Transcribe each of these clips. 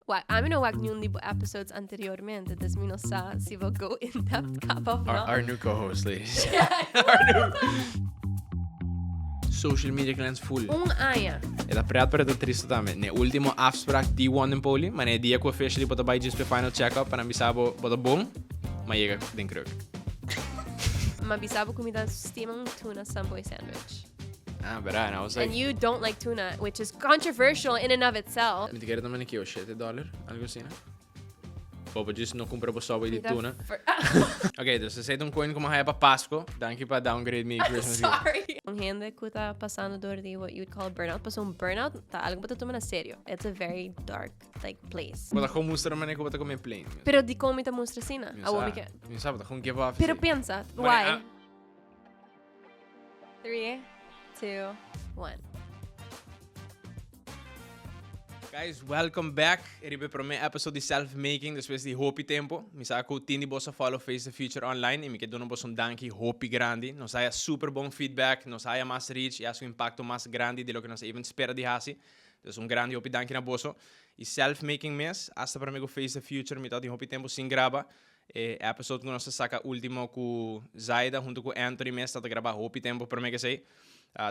Wak, ami no wak niun di bo episodes anteriormente, dus mi no sa si bo go in depth kaba of Our, no. our new co-host, ladies. Our new... Social media cleanse full. Un aña. E ta pret pero e ta tristo tambe. Ne ultimo afspraak di One in Poli, ma ne dia ku officially bo ta bai djis pe final check-up pa nan bisa bo bo ta bon, ma yega den kruk. Ma bisa bo ku mi ta stima un tuna Subway sandwich. Ah, verdad. And I was like, And you don't like tuna, which is controversial in and of itself. Mi te kere también aquí, 7 dólar, algo así, no? Bobo just no compra bo Subway di tuna. Ok, dus esey ta un coin ku mi haya pa Pasco. Danki pa downgrade mi Christmas gift. Sorry. Un hende ku ta pasando door di what you would call burnout, pasobra un burnout ta algo bo ta tuma na serio. It's a very dark like place. Bo ta gewoon mustra manera ku bo ta come plain. Pero dikon mi ta mustra asina? Mi Awor mi sa, ke. Mi sa, bo ta gewoon give off. Pero esey. pensa, Wanneer why? a- 3, 2, 1. Guys, welcome back. Riba e prome episode di Self Making despues di hopi tempo. Mi sa ku tin di boso a follow Face the Future online i mi ke duna boso un danki hopi grandi. Nos haya super bon feedback, nos haya mas reach i hasi un impacto mas grandi di loke nos a even spera di hasi. Dus un grandi hopi danki na boso. I Self Making mes, hasta prome ku Face the Future mi tabatin hopi tempo sin graba. E episode ku nos a saka ultimo ku Zaida hunto ku Anthony mes ta ta graba hopi tempo prome ku esei.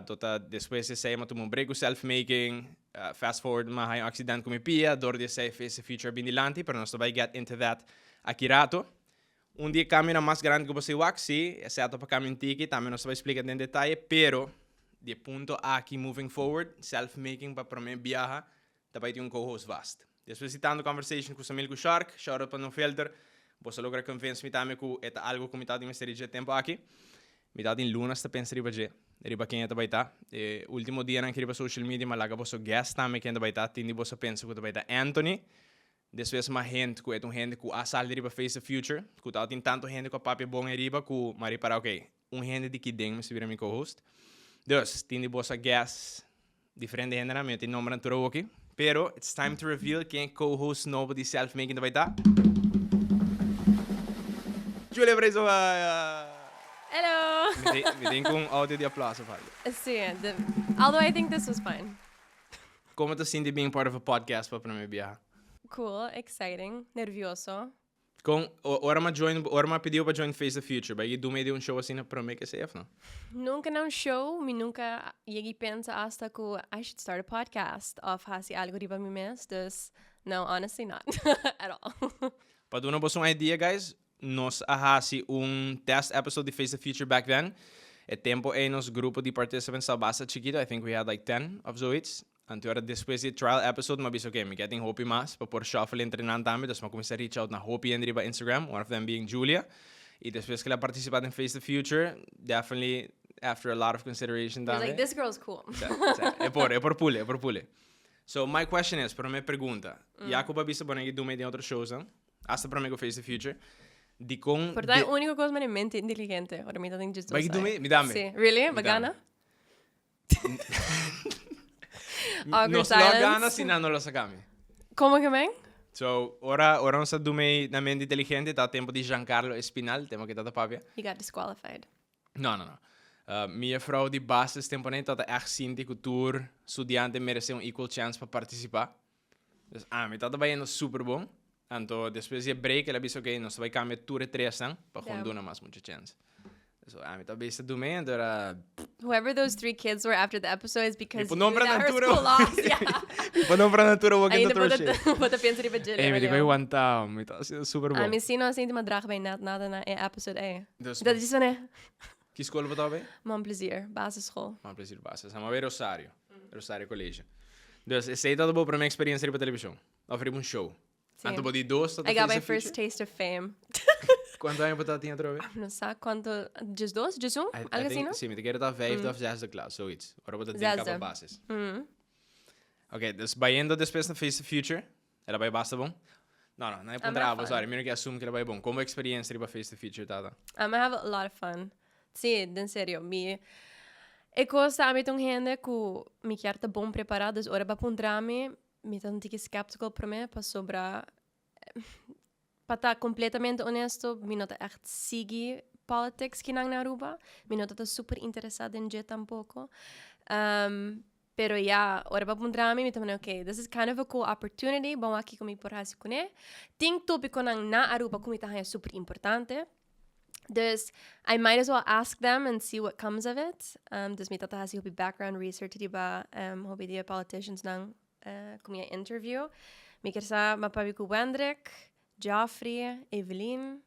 To ta despues di esei mi a tuma un break ku self making. Fast forward mi a haña un accident ku mi pia, dor di esei Face the Future a bin dilanti, pero nos ta bai get into that aki rato. Un di e kambionan mas grandi ku bo si wak, si, e setup a kambia un tiki, tambe nos ta bai splika den detaye, pero di e punto aki moving forward, self making pa prome biaha ta bai tin un co-host vast. Despues di tantu conversation cu Samil cu Shark, shout out pa No Filter, boso a logra convince mi tambe cu e ta algo cu mi ta tin mester di dje tempo aki. Mi ta tin lunas ta pensa riba dje, riba ken e ta bai ta. E ultimo dianan aki riba social media mi a laga boso guess tambe ken ta bai ta. Tin di boso a pensa cu ta bai ta Anthony. Despues mi a hint cu e ta un hende cu a sali riba Face the Future, cu tabatin tanto hende cu a papia bon ariba cu mi a ripara, ok, un hende di ki den mester bira mi co-host. Dus, tin di boso a guess Diferente hendenan, mi no tin nombernan tur awoki. Pero it's time to reveal ken e co-host nobo di Self Making ta bai ta. Julia Brezova! Hello! Mi tin, mi tin ku un audio di aplauso of algo. Sí, the, although I think this was fine. Como ta sinti being part of a podcast pa prome biaha? Cool, exciting, nervioso. Kon, ora m'a join, ora m'a pidiu pa join Face the Future, bai duna mi di un show asina prome ke esei of no? Nunca na un show, mi nunca yega i pensa hasta ku I should start a podcast of hasi algo riba mi mes, dus no, honestly not at all. Pa duna boso un idea guys, nos a hasi un test episode di Face the Future back then. E tempo ei nos grupo di participants tabata basta chikito, I think we had like ten of zoiets. Anto ora despues di e trial episode m'a bisa ok, mi ke tin hopi mas pa por shuffle entre nan tambe, dus m'a cuminsa reach out na hopi hende riba Instagram, one of them being Julia. Y despues cu el a participa den Face the Future, definitely after a lot of consideration You're tambe. like, this girl's cool. Sa, sa, e por, e por pule, e por pule. So my question is, prome pregunta, ya cu bo a bisa bo nan ki duna den otro showsnan, hasta prome cu Face the Future, dicon Por ta e de- unico cos mane mente inteligente, ora mi ta den just Bai ki dos duna ai. mi tambe. Si, really? Mi Ba tambe. gana? Awkward Nos lo silence. gana si nan no lo saca mi. Como que men? So, ora, ora nos a duna na mente inteligente, ta tempo di Giancarlo Espinal, tempo que tata papia. He got disqualified. No, no, no. Mi juffrouw di basis tempo nei tata echt sinti cu tur studiante merece un equal chance pa participa. Dus ami tata bayendo super bon. Anto despues di e break el a bisa ok, nos ta bay cambia tur e tresnan pa gewoon duna mas mucha chance. So ami ta bisa dum'e anto era. Whoever those three kids were after the episode is because Mi por you nombra and nan our tur school lost. Yeah. Mi por nombra nan tur awor Ainda ta bo throw shade. ta pensa riba dje. Ey, mi di cu wanta, mi ta haciendo super bon. Ami si no a sinti mi a draag bij net nada na e episode ey. Dus. Dat is wanneer. Ki school bo ta bay? Mon Plaisir, basisschool. Mon Plaisir basis. Amo bay Rosario. Rosario College. Dus esey ta bo prome experiencia riba television? Of riba un show? Sí. Anto bo di dos ta I got Face my the first Future? taste of fame. Cuanto aña bo ta tin atrobe? No sa cuanto, 12, 11? I Algo así, think, no? Sí, mi ta kere ta vijfde of zesde klas, zoiets. Ora bo ta den Zesde. capa basis. Ok, dus bayendo despues na Face the Future, el a bay basta bon? No, no, no e puntra have abo, fun. sorry, mi no ke assume cu el a bay bon. Como experiencia riba Face the Future tata? I'm gonna have a lot of fun. Sí, den serio, mi e cos ta ami ta un hende cu mi kier ta bon prepara, dus ora bo a puntra mi, Mi ta un tiki skeptical promé pasobra pa ta completamente honesto mi no ta echt sigui politics kinan na Aruba. Mi no ta ta super interesa den dje tampoco. Pero ya, ora bo puntra mi, mi ta manda, okay, this is kind of a cool opportunity, bon wak kiko mi por hasi kuné. Tin tópikonan na Aruba ku mi ta haña super importante. Dus I might as well ask them and see what comes of it. Dus mi ta ta hasi hopi background research riba hopi di e politiciansnan ku mi a interview. Mi kier sa m'a papia ku Wendrick, Geoffrey, Evelyn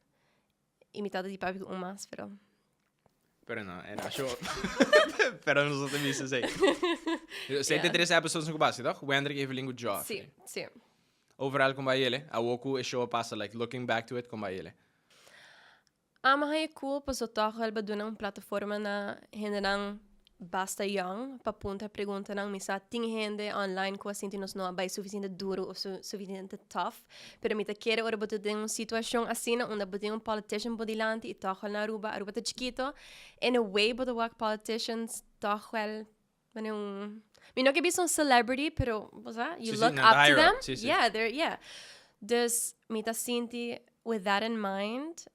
i mi ta di papia ku un mas, pero. Pero no, e no show. Pero nos no ta bisa esei. Esei ta e tres episodes ku basi, toch? Wendrick, Evelyn ku Geoffrey. Si, si. Overal kon bai ele? Awor ku e show a pasa, like looking back to it, kon bai ele? Ama haña cool paso tòg el ba duna un plataforma na hendenan basta young pa puntra preguntanan. Mi sa tin hende online ku a sinti nos no a bai sufisiente duru of sufisiente tough, pero mi ta kere ora bo ta den un situashon asina unda bo tin un politician bo dilanti i tòg wel na Aruba, Aruba ta chikito, in a way bo ta wak politicians tòg wel manera un, mi no ke bisa un celebrity, pero bo sa, you look up to them. Yeah, they're, yeah. Dus mi ta sinti with that in mind,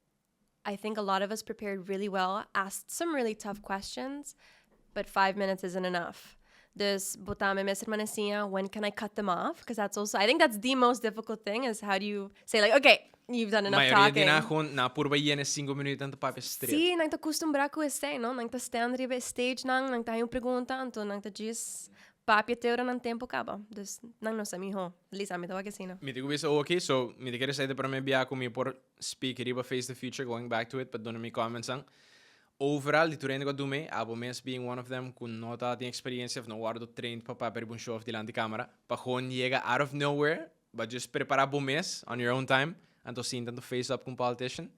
I think a lot of us prepared really well, asked some really tough questions, but 5 minutes isn't enough. Dus bo tambe mester mane siña, when can I cut them off? Because that's also, I think that's the most difficult thing, is how do you say like, "Okay, you've done enough Mayoria talking." Di nan gewoon na purba yena 5 minuut nan ta papia straight. Si, nan ta acostumbra cu esey, no? Nan ta stand riba stage nan, nan ta haña un pregunta, anto nan ta djis papia te ora nan tempo caba. Dus nan no sa miho. At least ami ta wak asina. Mi ta ku bisa okay, so mi ta kere say te prome bia ku mi por speak riba Face the Future, going back to it, pa duna mi comments an. Overal, di tur hende ku a duna, abo mes being one of them, ku no ta tin experiencia of no wordo trained pa papia riba un show of dilanti camera, pa gewoon yega out of nowhere, but just prepara bo mes on your own time, anto sinta anto face up ku un politician,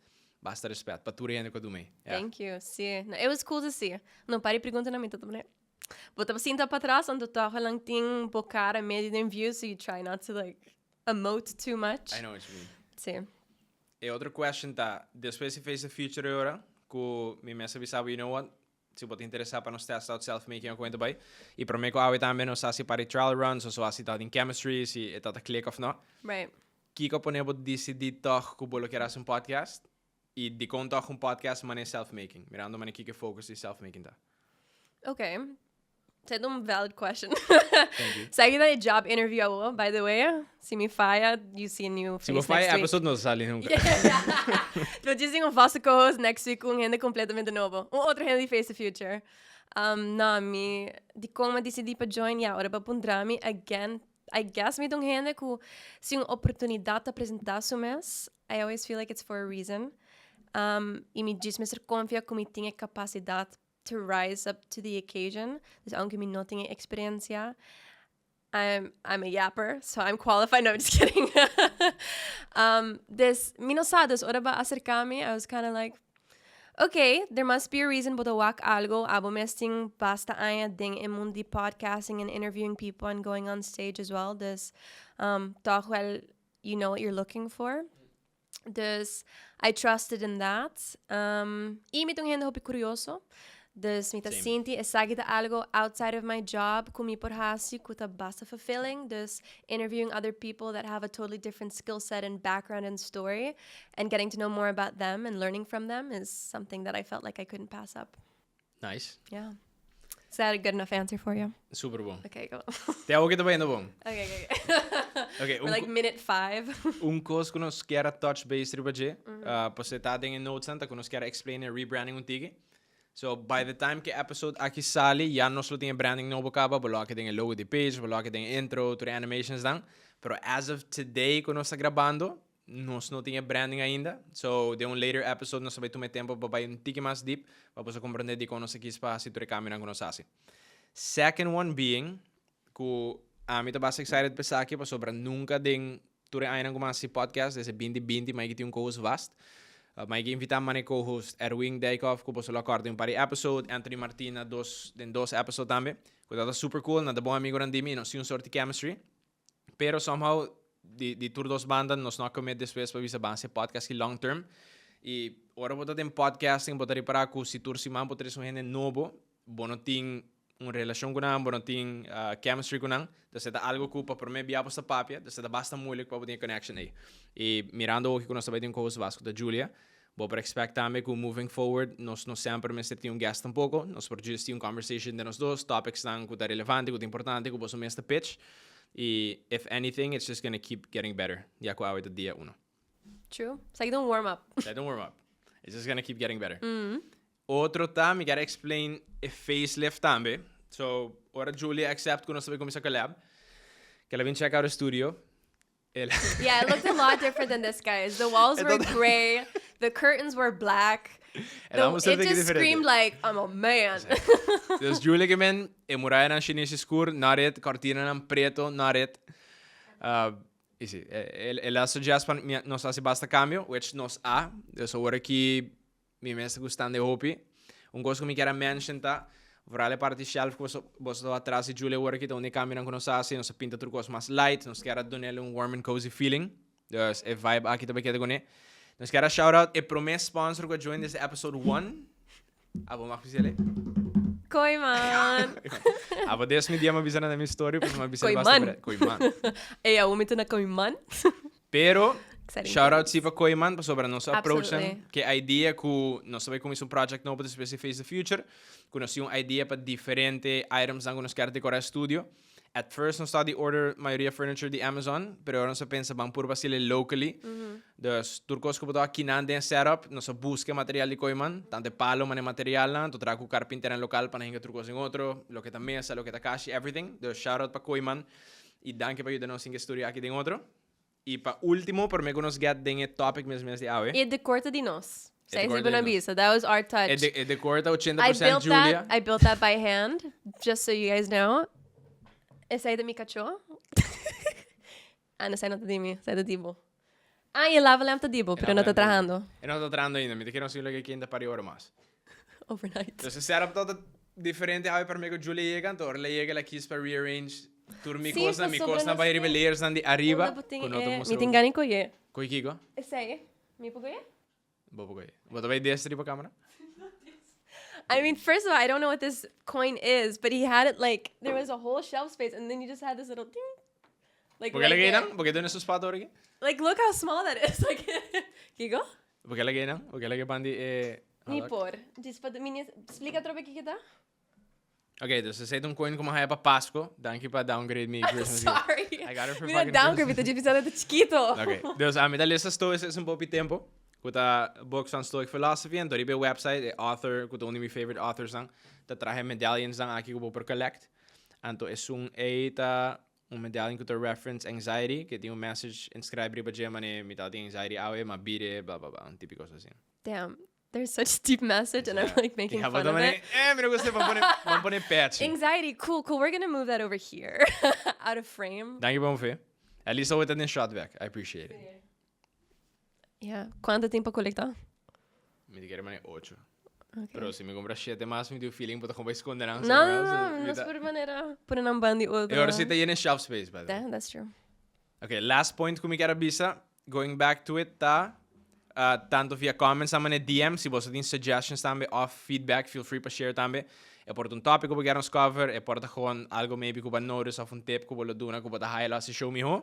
basta respect pa tur hende ku a duna. Yeah. Thank you. Si. No, it was cool to see. No, pari pregunta na mi ta tambe. Bo ta sinta pa atras, anto toch lang tin bo cara medio den view, so you try not to like emote too much. I know what you mean. Si. E otro question ta, despues di Face the Future ora, ku mi mes a bisa bo, you know what, si bo ta interesa pa nos test out self-making a cuenta bai. I prome ku awe tambe nos hasi pari trial runs, o so hasi ta tin chemistry, si e ta ta click of no. Kiko a pone bo decidi toch ku bo lo kier hasi un podcast? I dikon toch un podcast mane self-making? Mirando mane kiko e focus di self-making ta. Okay. Esei ta un valid question. Thank you. Esaki ta e job interview awo, by the way. Si mi faya, you see a new Si bo face next faya week. episode no ta sali nunca. Lo djis tin un vaste co-host next week cu un hende completamente nobo. Un otro hende di Face the Future. No, mi, dicon mi a dicidi pa join? Ya, ora bo a puntra mi, again, I guess mi ta un hende cu si un oportunidad ta presenta su mes, I always feel like it's for a reason. Y mi djis mester confia cu mi tin e capacidad to rise up to the occasion. Dus aunke mi no tin e experiencia, I'm a yapper, so I'm qualified. No, I'm just kidding. Dus mi no sa, dus ora bo a acerca mi, I was kind of like, okay, there must be a reason bo ta wak algo, abo mes tin basta aña den e mundo di podcasting and interviewing people and going on stage as well. Dus toch wel, you know what you're looking for. Dus I trusted in that. Y mi ta un hende hopi curioso. Dus mi ta Same. sinti esaki ta algo outside of my job cu mi por haci cu ta basta fulfilling. Dus interviewing other people that have a totally different skill set and background and story and getting to know more about them and learning from them is something that I felt like I couldn't pass up. Nice. Yeah. Is that a good enough answer for you? Super bon. Okay, go. Te awor cu ta bayendo bon. Okay. Okay, We're un like minute 5. Un cos cu nos kier a touch base riba dje, pasobra ta den e notes nan, ta cu nos kier a explain e rebranding un tiki. So, by the time cu e episode aki sali, ya nos lo tin e branding nobo caba, bo lo aki den e logo di page, bo lo aki den e intro, tur e animations nan. Pero as of today cu nos ta grabando, nos no tin e branding ainda. So, den un later episode nos ta bay tuma e tempo pa bay un tiki mas deep, pa boso comprende dicon nos a kies pa haci tur e cambionan cu nos haci. Second one being, cu ami ta basta excited pa esaki, pasobra nunca den tur e añanan cu mi a haci podcast, desde 2020, mi a tin un co-host vast. Mi a invita mane co-host Erwin Dijkhoff, cu boso lo acorda den un par di episode, Anthony Martina dos, den dos episode tambe, cu tabata super cool, nan ta bon amigonan di mi, nos tin un soort di chemistry. Pero somehow, di tur dos banda, nos no a commit despues pa bisa ban haci podcast aki long term. Y ora bo ta den podcasting, bo ta ripara cu si tur siman bo trece un hende nobo, bo no tin un relacion cu nan, bo no tin chemistry cu nan. Entonces e ta algo cu pa prome bia bo sta papia, entonces e ta basta moeilijk pa bo tin e connection ey. Y mirando oki cu nos ta bay tin un co-host vast cu ta Julia, Bo por expect tambe cu moving forward nos no semper mester tin un guest tampoco. Nos por just tin un conversation den nos dos, topicsnan cu ta relevante, cu ta importante, cu boso mes ta pitch. Y if anything it's just gonna keep getting better, ya cu awe ta dia uno. True. Esaki ta un warm up. Esaki ta un warm up. It's just gonna keep getting better. Otro ta, mi kier explain e facelift tambe. So, ora Julia accept cu nos ta bay cuminsa collab, kel a bin check out e studio. El Yeah, it looked a lot different than this, guys. The walls were gray, the curtains were black. El The, it just screamed like, I'm a man. Dus Julia ke men, e murayanan shinishi skur, not it, cortinanan preto, not it. Y si, el a suggest pa nos haci basta cambio, which nos a. Dus awor aki Mi mes ta gustando e hopi. Un cos cu mi kier a mention ta, vooral e parti shelf cu boso boso ta atras di Julia awor aki ta un di e cambionan cu nos a haci. Nos a pinta tur cos mas light, nos kier a dun'el un warm and cozy feeling. Dus e vibe aki ta bay keda cune. Nos kier a shout out e prome sponsor cu a join desde episode one. Abo mag bisa eley? Kooiman! Abo des mi dia mi a bisa nan den mi story, pasobra mi a bisa el basta Kooiman! Kooiman. Ey, awo mi ta na Kooiman. Pero, Exciting shout out times. si pa Kooiman pasobra nos a approach nan Absolutely. ke idea ku nos ta bai kuminsá un project nobo despues di Face the Future, ku nos tin un idea pa diferente items nan ku nos kier dekorá e studio. At first nos ta di order mayoria furniture di Amazon, pero ora nos a pensa ban purba haci'le locally. Dus tur cos cu bo ta kinan den setup, nos a busca e material di Kooiman, tanto e palo man e materialnan, to traha cu carpinternan local pa nan hinca tur cos den otro, loke ta mesa, loke ta kashi, everything. Dus shout out pa Kooiman y danki pa yuda nos hinca e studio aki den otro. Y pa ultimo, prome cu nos get den e topic mes mes di awe. E decor ta di nos. E Sa decor esei ta bo di na nos. bisa. That was our touch. E de, e decor ta I 80% built Julia. that. I built that by hand, just so you guys know. Esei ta mi cacho. Ah, no, esei no ta di mi, esei ta di bo. Ah, y e lava lamp ta di bo, E pero no lava ta lamp ta di mi. trahando. E no ta trahando ainda. Mi ta kere nos loke kende pari ora mas. Overnight. Dus e setup ta diferente awe prome cu Julia yega, anto ora el a yega el a kies pa rearrange tur mi Sí, cosnan, mi pasobra cosnan nos bai riba tin- layersnan di ariba, Unda bo tin cu no ta e- mustra Mi tin hopi. gana di coye. Coye kico? Esey. Mi por coye? Bo por coye. Bo ta bai destra riba camera? I mean, first of all, I don't know what this coin is, but he had it like, there was a whole shelf space and then you just had this little ding. Like, Bo ke right lag'e there. nan? Bo ke duna su spot ora aki? Like, look how small that is. Like, kico? Bo ke lag'e nan? Bo ke lag'e bandi e... Mi por. Djis pa mi splika atrobe kiko ta? Ok, dus esei ta un coin ku mi haya pa Pasco. Danki pa downgrade mi Christmas gift. Sorry. I got it for Mi no fucking downgrade, mi Christmas. ta djis bisa ta chikito. Ok, dus ami ta lesa Stoicism hopi tempo, ku ta books on Stoic philosophy, anto riba e website e author, ku ta un di mi favorite authors nan, ta traha e medallions nan aki ku bo por collect. Anto esun ei ta un medallion ku ta reference anxiety, ke tin un message inscribe riba dje manera mi ta tin anxiety awe, ma bire, bla bla bla, un tipiko kos asina. Damn, there's such deep message and I'm like making Ja, fun bo of it. Eh, mi no gusta, ban pone, ban pone patchy. Anxiety, cool, cool. We're gonna move that over here. Out of frame. Danki pa un fe. At least awe ta den shot back. I appreciate it. Yeah. Cuanto tin pa colecta? Mi ta kere mane ocho. Okay. Pero si mi compra shete mas, mi tin un feeling bo ta gewoon bay sconde nan. No, no, no, no es por manera pone nan bandi otro. E ora si ta yena shelf space, by the way. Yeah, that's true. Okay, last point ku mi kier a bisa, going back to it, ta tanto via comments tambe na DM, si boso tin suggestions tambe of feedback, feel free pa share tambe. E por ta un topic ku bo kier nos cover, e por ta gewoon algo maybe ku bo a notice of un tip ku bo lo duna ku bo ta haya lo hasi show miho.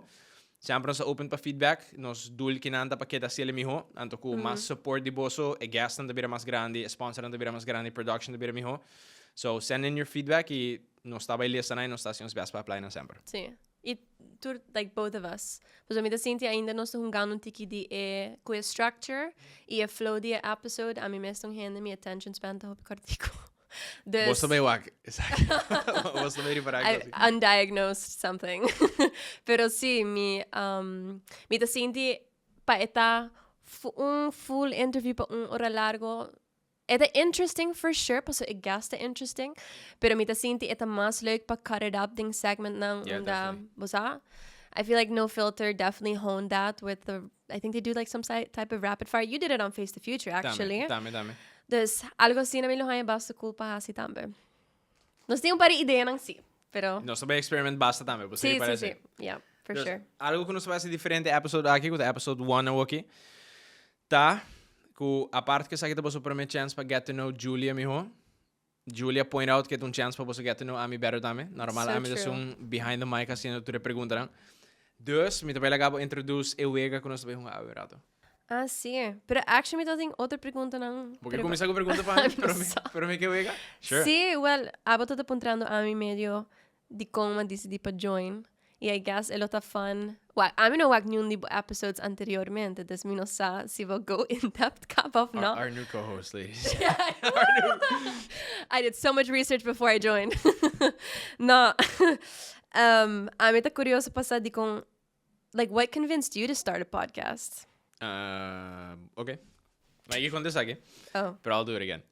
Semper nos ta open pa feedback, nos doel kinan ta pa keda hasiel e miho, anto ku mas support di boso, e guestnan ta bira mas grandi, e sponsornan ta bira mas grandi, production ta bira miho. So send in your feedback y nos ta bay lesa nan y nos ta hasi nos best pa apply nan semper. Sí. Y tur, like both of us. Pasobra mi ta sinti ainda nos ta hungando un tiki di e, cu e structure y e flow di e episode. Ami mes ta un hende, mi attention span ta hopi cortico. Dus. Bos ta bay wak esaki. Bos ta bay ripara I esaki. undiagnosed something. Pero si, mi, um, mi ta sinti pa e ta un full interview pa un ora largo, E ta interesting for sure, pasobra e guest ta interesting, pero mi ta sinti e ta mas leuk pa cut it up den segmentnan Yeah, unda definitely. bo sa. I feel like No Filter definitely honed that with the, I think they do like some type of rapid fire. You did it on Face the Future, actually. Tambe, tambe, tambe. Dus algo asina mi lo haña basta cool pa hasi tambe. Nos tin un par di ideanan si, pero Nos ta bay experiment basta tambe, bo Sí, sa sí, parece. sí. Yeah, for Dus, sure. Algo ku nos ta bay hasi diferente episode aki, ku ta episode 1 awoki, Ta cu apart cu esaki ta boso prome chance pa get to know Julia miho, Julia point out cu e ta un chance pa boso get to know ami better tambe. Normal So ami ta true. esun behind the mic haciendo tur e preguntanan. Dus mi ta bay laga bo introduce e wega cu nos ta bay hunga awe rato. Ah, si. Pero actually mi tabatin otro preguntanan. Bo ke kuminsá ku pregunta pa mi? Pero mi, pero mi ke wega? Sure. Si, well, abo ta puntrando ami medio dikon mi a disidí pa join. I I guess e lo ta fun. Well, ami no wak niun di bo episodes anteriormente, dus mi no sa si bo go in depth kaba of no. Our new co-host, ladies. I did so much research before I joined. No. Ami ta curioso pa sa dikon, like, what convinced you to start a podcast? Ok. Ma ik contesta aki. Oh. Pero I'll do it again.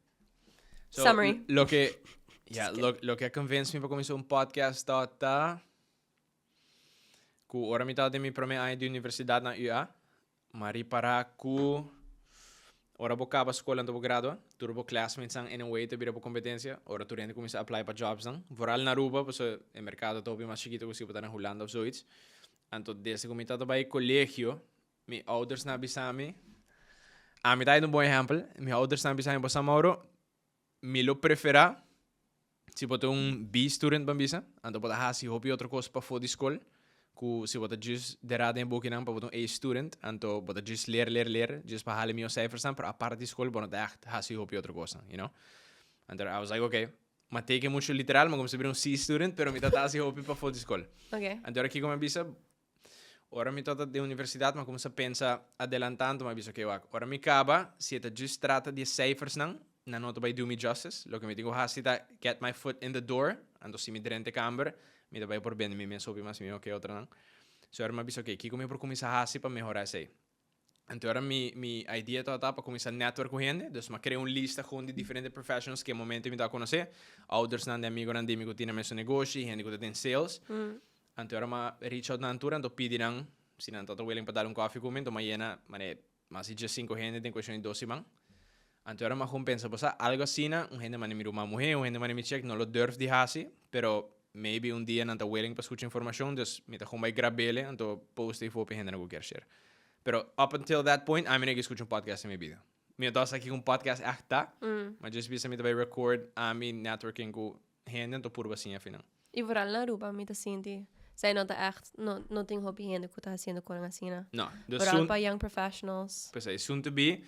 So, Summary. Loke, yeah, loke a convince mi pa cuminsa un podcast ta ta cu ora mi tabata den mi prome aña di universidad na UA, m'a ripara cu ora bo caba scol anto bo gradua, tur bo classmates nan in a way ta bira bo competencia, ora tur hende cuminsa apply pa jobs nan, vooral na Aruba, pasobra e mercado ta hopi mas chikito cu si bo ta na Hulanda of zoiets. Anto desde cu mi tabata bay colegio, Mi oudersnan a bisa mi, ami ta un bon ehèmpel, mi oudersnan a bisa mi, bo sa Mauro, mi lo preferá si bo ta un B-student ban bisa, anto bo ta hasi hopi otro kos pafó di skol, ku si bo ta djis derá den e bukinan pa bo ta un A-student, anto bo ta djis leer, leer, leer, djis pa hala e mihó seifersnan, pero apart di skol bo no ta ègt hasi hopi otro kosnan, you know. Anto I was like, okay, m'a take e muchu literal, m'a kuminsá bira un C-student, pero mi ta ta hasi hopi pafó di skol. Anto ora kiko mi a bisa? Ora mi tabata den universidad mi a cuminsa pensa adelantando, mi a bisa oke wak, ora mi caba, si e ta just trata di e cijfersnan, nan no ta bay do me justice, loke mi tin cu haci ta get my foot in the door, anto si mi drenta e camber, mi ta bay por bende mi mes hopi mas miho ke otronan. So ora mi a bisa oke, kico mi por cuminsa haci pa mehora esey? Anto ora mi mi idea tabata pa cuminsa network cu hende, dus mi a crea un lista gewoon di diferente professionals cu e momento mi tabata conoce, oudersnan di amigonan di mi cu tin nan mesun negoshi, hende cu ta den sales. Anto ora mi a reach out nan tur, anto pidi nan si nan tabata willing pa dal un coffee cu mi, anto mi a yena mane mas di diescinco hende den cuestion di dos siman. Anto ora mi a gewoon pensa, bo sa, algo asina un hende mane mi ruman muhe, un hende mane mi chek no lo durf di haci, pero maybe un dia nan ta willing pa scucha informacion, dus mi ta gewoon bay grabele anto post ei for pa e hendenan cu kier share. Pero up until that point, ami no a scucha un podcast den mi bida. Mi no tabata sa kico un podcast echt ta, ma just bisa mi ta bay record ami networking cu hende anto purba siña afinan. Y vooral na Aruba mi ta sinti, esei no ta echt, no, no tin hopi hende cu ta haciendo cosnan asina. No, dus Vooral soon, pa young professionals. P'esei, soon to be,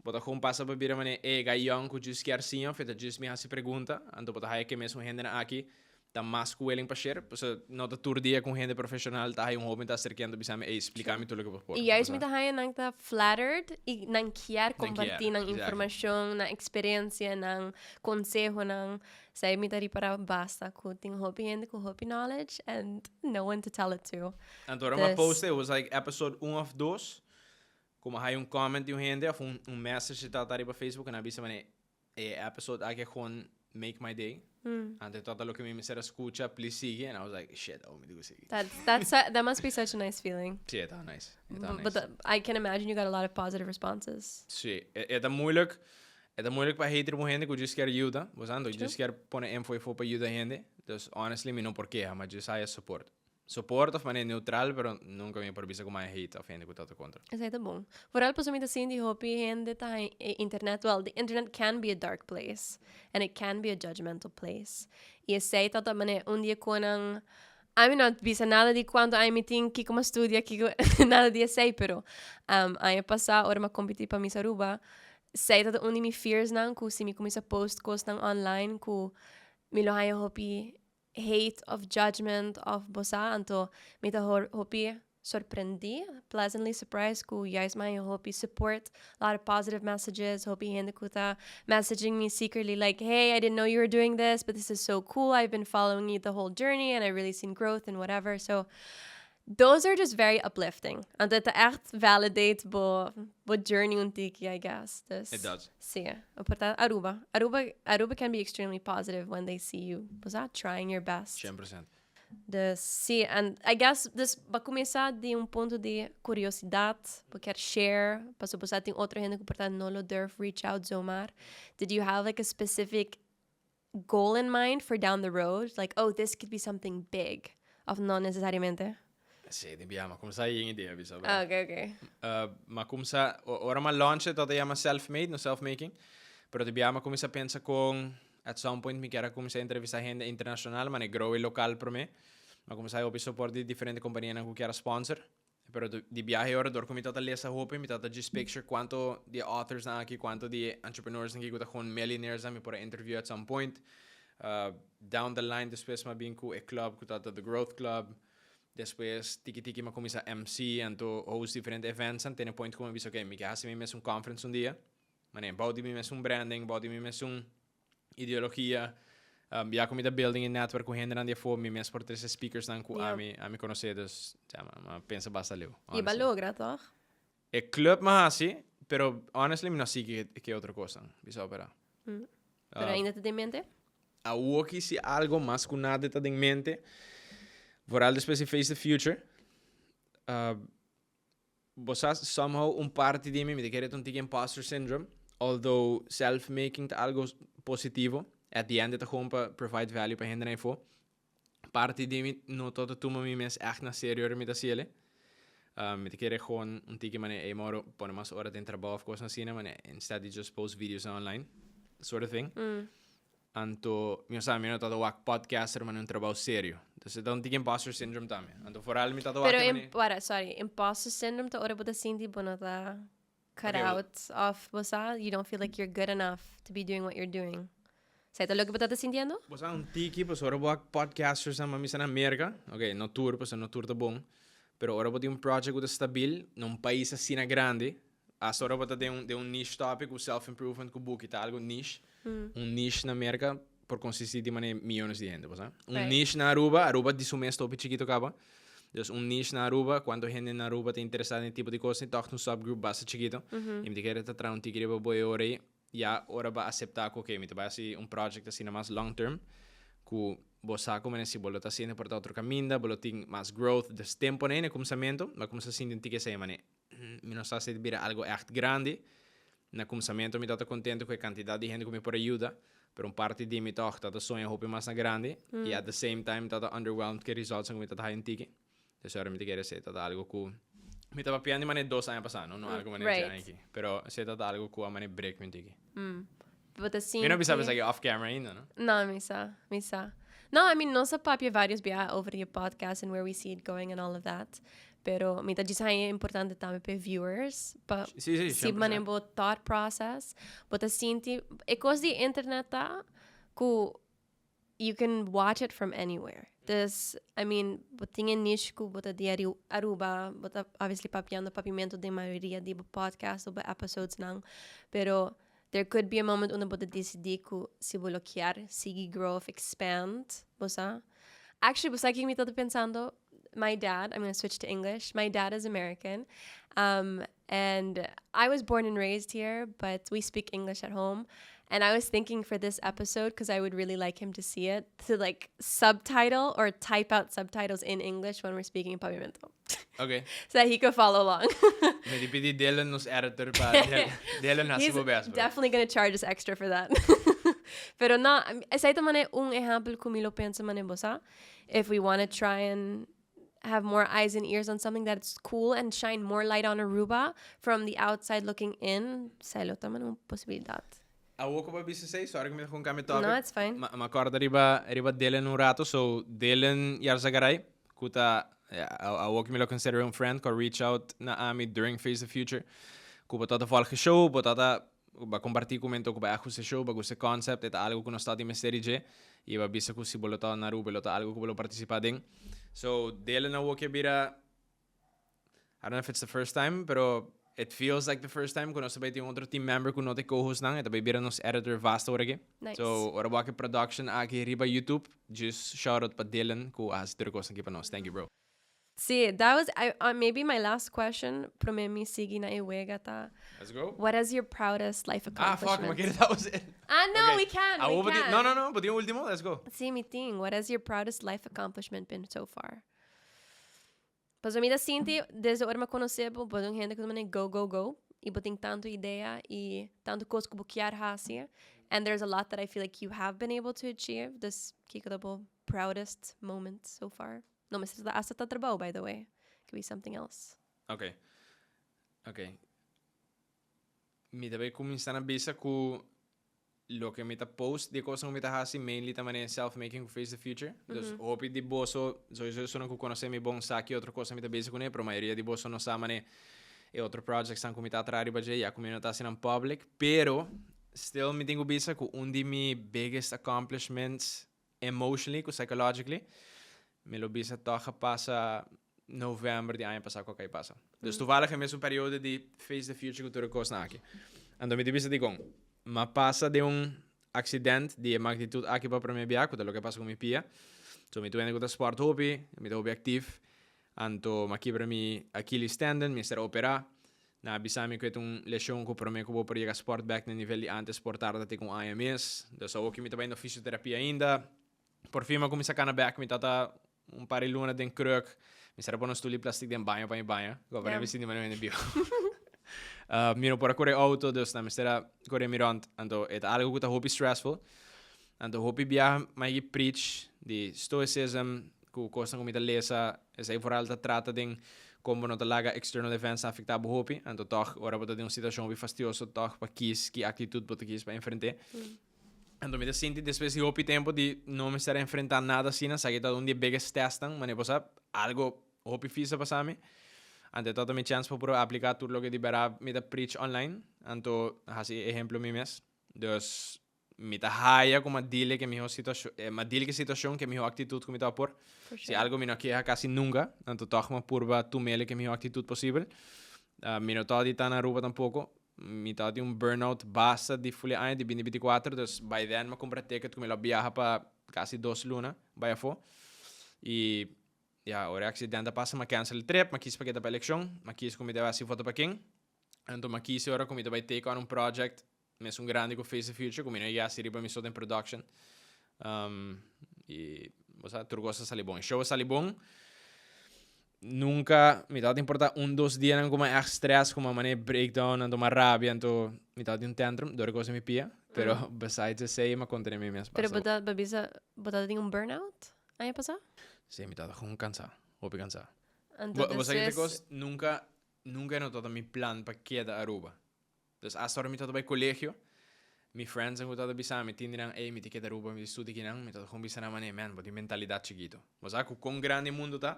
bo ta gewoon pasa pa bira manera e guy young cu just kier siña of e ta just mi haci pregunta, anto bo ta haya ke mesun hendenan aki ta mas cu willing pa share, pasobra no ta tur dia cu un hende profesional ta haya un hoben ta acerca anto bisa mi, ey, splica mi tur loke bo por. Y juist mi ta haya nan ta flattered y nan kier comparti nan informacion, nan experiencia, nan consehonan. Esei mi ta ripara basta cu tin hopi hende cu hopi knowledge and no one to tell it to. Anto ora mi a post it was like episode un of dos, cu mi a haya un comment di un hende of un message di tata riba Facebook en a bisa mane e episode aki a gewoon make my day. Anto e tata loke mi mester a scucha, please sigui. And I was like, shit, oh mi tin cu sigui. That must be such a nice feeling. Si, e ta nice. E ta nice. But I can imagine you got a lot of positive responses. Si, e ta moeilijk. E ta moeilijk pa hater un hende cu just kier yuda, bo sa, anto just kier pone info efo pa yuda hende. Dus honestly mi no por keha, ma just haya support. Support of manera neutral, pero nunca mi por bisa cu mi haya hate of hende cu ta ta contra. Esei ta bon. Vooral pasobra mi ta sinti hopi hende ta haña e internet, well, the internet can be a dark place and it can be a judgmental place. Y esei ta ta manera un di e konan, ami no a bisa nada di cuanto aña mi tin, kiko mi a studia, kiko, nada di esei, pero aña pasa ora mi a competi pa Miss Aruba, Esei ta un di mi fearsnan ku si mi kuminsá post kosnan online ku mi lo haña hopi hate of judgment of bo sa. Anto mi ta hopi sorprendí, pleasantly surprised ku juist mi haña hopi support, a lot of positive messages, hopi hende ku ta messaging me secretly like, hey, I didn't know you were doing this, but this is so cool, I've been following you the whole journey and I really seen growth and whatever. So Those are just very uplifting. Anto e ta echt validate bo bo journey un tiki, I guess. Dus, It does. Sí. Por ta Aruba. Aruba, Aruba can be extremely positive when they see you, bo sa, trying your best. 100%. Dus, sí, and I guess, dus, bo cuminsa di un punto di curiosidad, bo kier share, paso bo sa tin otro hende cu por ta no lo durf reach out zomaar. Did you have like a specific goal in mind for down the road? Like, oh, this could be something big. Of no necesariamente? Sí, di bia, ma kumsa yin idea bisa. Ah, ok, ok. Ma kumsa, ora ma launch it, ota yama self-made, no self-making. Pero di bia ma kumsa pensa con, at some point mi kier a kumsa entrevista hende internacional, ma ne grow e local prome. Ma kumsa hopi support di diferente companianan ku kier a sponsor. Pero di biahe ora dor ku mi tabata lesa hopi, mi tabata just picture kuantu di e authors nan aki, kuantu di e entrepreneurs nan aki ku ta gewoon millionaires nan mi por a interview at some point. Down the line despues mi a bin ku e club ku tabata The Growth Club. Despues tiki tiki mi a kuminsá MC anto host diferente events nan te na e point ku mi a bisa ok mi ke hasi mi mes un conference un dia. Manera bou di mi mes un branding, bou di mi mes un ideologia. Ya ku mi ta building e network ku hendenan di afó, mi mes por trese speakersnan ku ami ami konosé, dus ya, mi a pensa basta leu, I bo a logra, tòg? E club mi a hasi, pero honestly mi no a sigui ke otro kosnan, bisa bo pera. Pero ainda ta den mente? Awoki si algo mas ku nada ta den mente, vooral despues di Face the Future, Bo sa, somehow un parti di mi, mi ta kere ta un tiki imposter syndrome, although self-making ta algo positivo, at the end e ta gewoon pa provide value pa hendenan efo. Parti di mi no ta ta tuma mi mes echt na serio ora mi ta hasiel. Mi ta kere gewoon un tiki manera, ey moro pone mas ora den trabou of cosnan asina, manera instead di just post videos online, sort of thing. Anto mi no sa, mi no ta ta wak podcaster manera un trabou serio. Entonces e ta un tiki imposter syndrome tambe. Anto vooral mi ta ta wak Pero e im, manera. wara, sorry, imposter syndrome ta ora bo ta sinti bo no ta cut Okay, bo- out of bo sa, you don't feel like you're good enough to be doing what you're doing. Esei ta loke bo ta ta sintiendo? Bo sa un tiki, pasobra ora bo wak podcasters nan mami sa na Merca, okay, no tur, pasobra no tur ta bon, pero ora bo tin un project ku ta stabil na un pais asina grandi, Hasta ora bo ta den un den un niche topic ku self improvement ku buki ta algo niche. Un niche na Merca por consisti di manera miyones di hende, bo sa. Un niche na Aruba, Aruba di su mes ta hopi chikito caba. Dus un niche na Aruba, cuanto hende na Aruba ta interesa den e tipo di cos, tog ta un subgroup basta chikito. Y mi ta kere ta traha un tiki riba bo e ora ei. Ya ora bo a acepta cu ok, mi ta bai haci un project asina mas long term, cu bo sa cu manera si bo lo ta haciendo por ta otro caminda, bo lo tin mas growth. Dus tempo na e cuminsamento, bo a cuminsa sinti un tiki esei manera. Mi no sa si ta bira algo ègt grandi. Na kumsamentu mi tabata kontentu ku e kantidat di hende ku mi por a yuda, pero un parti di mi tòg tabata soña hopi mas na grandi i at the same time tabata underwhelmed ku e resultsnan ku mi tabata haya un tiki. Des ora mi ta kere esei tabata algo ku mi ta papiando di manera 2 aña pasá, no, no algo manera dje aña aki. Pero esei tabata algo ku a manera break mi un tiki. Bo ta Mi no bisa sinti. esaki off camera ainda, no? No, mi sa, mi sa. No, I mean, nos a papia varios biaha over di e podcast and where we see it going and all of that. Pero mi ta djis haña importante tambe pa e viewers, pa Sí, sí, si 100%. manera bo thought process, bo ta sinti, e kos di internet ta ku you can watch it from anywhere. Dus, I mean, bo tin e niche ku bo ta di Aruba, bo ta obviously papiando papiamento den mayoria di bo podcast of bo episodes nan, pero there could be a moment unda bo ta disidí ku si bo lo kier sigui grow of expand, bo sa. Actually, bo sa kiko mi tabata pensando? My dad, I'm gonna switch to English, my dad is American, and I was born and raised here, but we speak English at home. And I was thinking for this episode, because I would really like him to see it, to like subtitle or type out subtitles in English when we're speaking in Papiamento. Okay. So that he could follow along. Mi di pidi Dylan, nos editor, pa Dylan hasi He's bo best, bro. definitely gonna charge us extra for that. Pero no, esei ta mane un ehempel ku mi lo pensa mane bo sa. If we wanna try and have more eyes and ears on something that's cool and shine more light on Aruba from the outside looking in, esei lo ta mane un posibilidad. Awor ku bo a bisa esei, sorry ku mi ta kon kambia topic. No, it's fine. Ma ma kòrda riba riba Dylan un rato, so Dylan Yarzagaray, ku ta awor ku mi lo consider un friend, ku a reach out na ami during Face the Future, ku bo tabata volg e show, bo tabata Bo a comparti cu mi anto cu bo a gusta e show, bo a gusta e concept, e ta algo cu nos ta di mester di dje, y bo a bisa cu si bo lo ta na Aruba e lo ta algo cu bo lo participa den. So, Dylan awor ke bira, I don't know if it's the first time, pero it feels like the first time cu nos ta bay tin otro team member cu no ta e co-host nan, e ta bay bira nos editor vast awor aki. Nice. So, ora bo a ke production aki riba YouTube, just shout out pa Dylan cu a haci tur e cosnan aki pa nos. Thank you, bro. Sí, that was I, maybe my last question, prome mi sigui na e wega ta. Let's go. What is your proudest life Ah, fuck, accomplishment? ma kere that was it. Ah, no, Okay. we can, Ah, we bo tin- can. No, no, no, bo tin un ultimo? Let's go. Sí, mi tin. What has your proudest life accomplishment been so far? Pasobra mi ta sinti, desde ora mi a conoce bo, bo ta un hende cu ta manda go, go, go. Y bo tin tanto idea y tanto cos cu bo kier haci. And there's a lot that I feel like you have been able to achieve. Dus, kico ta bo proudest moment so far? No mester ta hasta ta trabou, by the way. It could be something else. Ok. Ok. Mi ta bay cuminsa na bisa cu Loke mi ta post di e kosnan ku mi ta hasi mainly ta manera self making ku Face the Future. Dus hopi di boso sowieso esunnan ku konosé mi bon sa ki otro kos mi ta bezig kuné, pero mayoria di boso no sa manera e otro projectsnan ku mi ta traha riba dje ya ku mi no ta hasi nan public. Pero still mi tin ku bisa ku un di mi biggest accomplishments emotionally ku psychologically mi lo bisa tòg a pasa november di aña pasá ku a kai pasa. Dus toevallig e mesun periodo di Face the Future ku tur e kosnan aki. Anto mi ta bisa dikon, m'a pasa den un accident di e magnitud aki pa promé bia, ku ta loke a pasa ku mi pia. So mi ta wende ku ta sport hopi, mi ta hopi actief. Anto m'a kibra mi Achilles tendon, mi mester a operá. Nan a bisa mi ku e ta un leshon ku promé ku bo por yega sport bèk na e nivel di antes por tarda te ku un aña mes. Dus awoki mi ta bai na fisioterapia ainda. Por fin mi a kuminsá kana bèk, mi tata un par di luna den kruk. Mi sera pone un stul di plastic den baño pa mi baña. Ku pa mi sinti manera hende bieu. Mi no por a kore outo, dus nan mester a kore mi rònt. Anto e ta algu ku ta hopi stressful. Anto hopi biaha mi a yegi preach di stoicism ku kosnan ku mi ta lesa. Esei vooral ta trata den kon bo no ta laga external events afektá bo hopi. Anto tòg ora bo ta den un situashon hopi fastioso tòg pa kis ki aktitut bo ta kis pa enfrent'é. Anto mi ta sinti despues di hopi tempo di no mester a enfrenta nada asina, esaki ta un di e biggest testnan, manera bo sa algo hopi fis a pasa mi. Anto e tabata mi chance pa por aplica tur loke di berdad mi ta preach online, anto haci e ehemplo mi mes. Dus mi ta haya cu mi a deal cu e miho situacion, mi a deal cu e situacion cu e miho actitud cu mi tabata por. Si algo mi no a keha casi nunca, anto toch mi a purba tumele cu e miho actitud posibel. Mi no tabata di ta na Aruba tampoco, Mi tabatin un burnout basta di ful e aña di binti 24, dus by then mi a kumpra ticket ku mi lo biaha pa kasi 2 luna bai afó. I ya, ora e aksident a pasa mi a cancel e trip, mi a kis pa keda pa elekshon, mi a kis ku mi debe hasi voto pa ken. Anto mi a kis e ora ku mi ta bai take on un project mesun grandi ku Face the Future ku mi no a yega hasi riba mi so den production. I bo sa tur kos a sali bon. E show a sali bon. Nunca mi tabata importa un dos dianan cu mi a echt stress, cu mi a mane breakdown, anto mi a rabia, anto mi tabatin un tantrum dor e cos den mi pia. Pero besides esey mi a contene mi mes Pero basta. bo ta bo bisa bo tabatin un burnout aña pasa? Si, mi tabata gewoon cansa, hopi cansa. Anto Bo sa kende despues cos? Nunca, nunca no tabata mi plan pa keda Aruba. Dus hasta ora mi tabata bai colegio, mi friendsnan cu tabata bisa mi, tin di nan, ey, mi ta keda Aruba, mi ta studia kinan, mi tabata gewoon bisa nan manera, man, bo tin mentalidad chikito. Bo sa cu con grandi e mundo ta,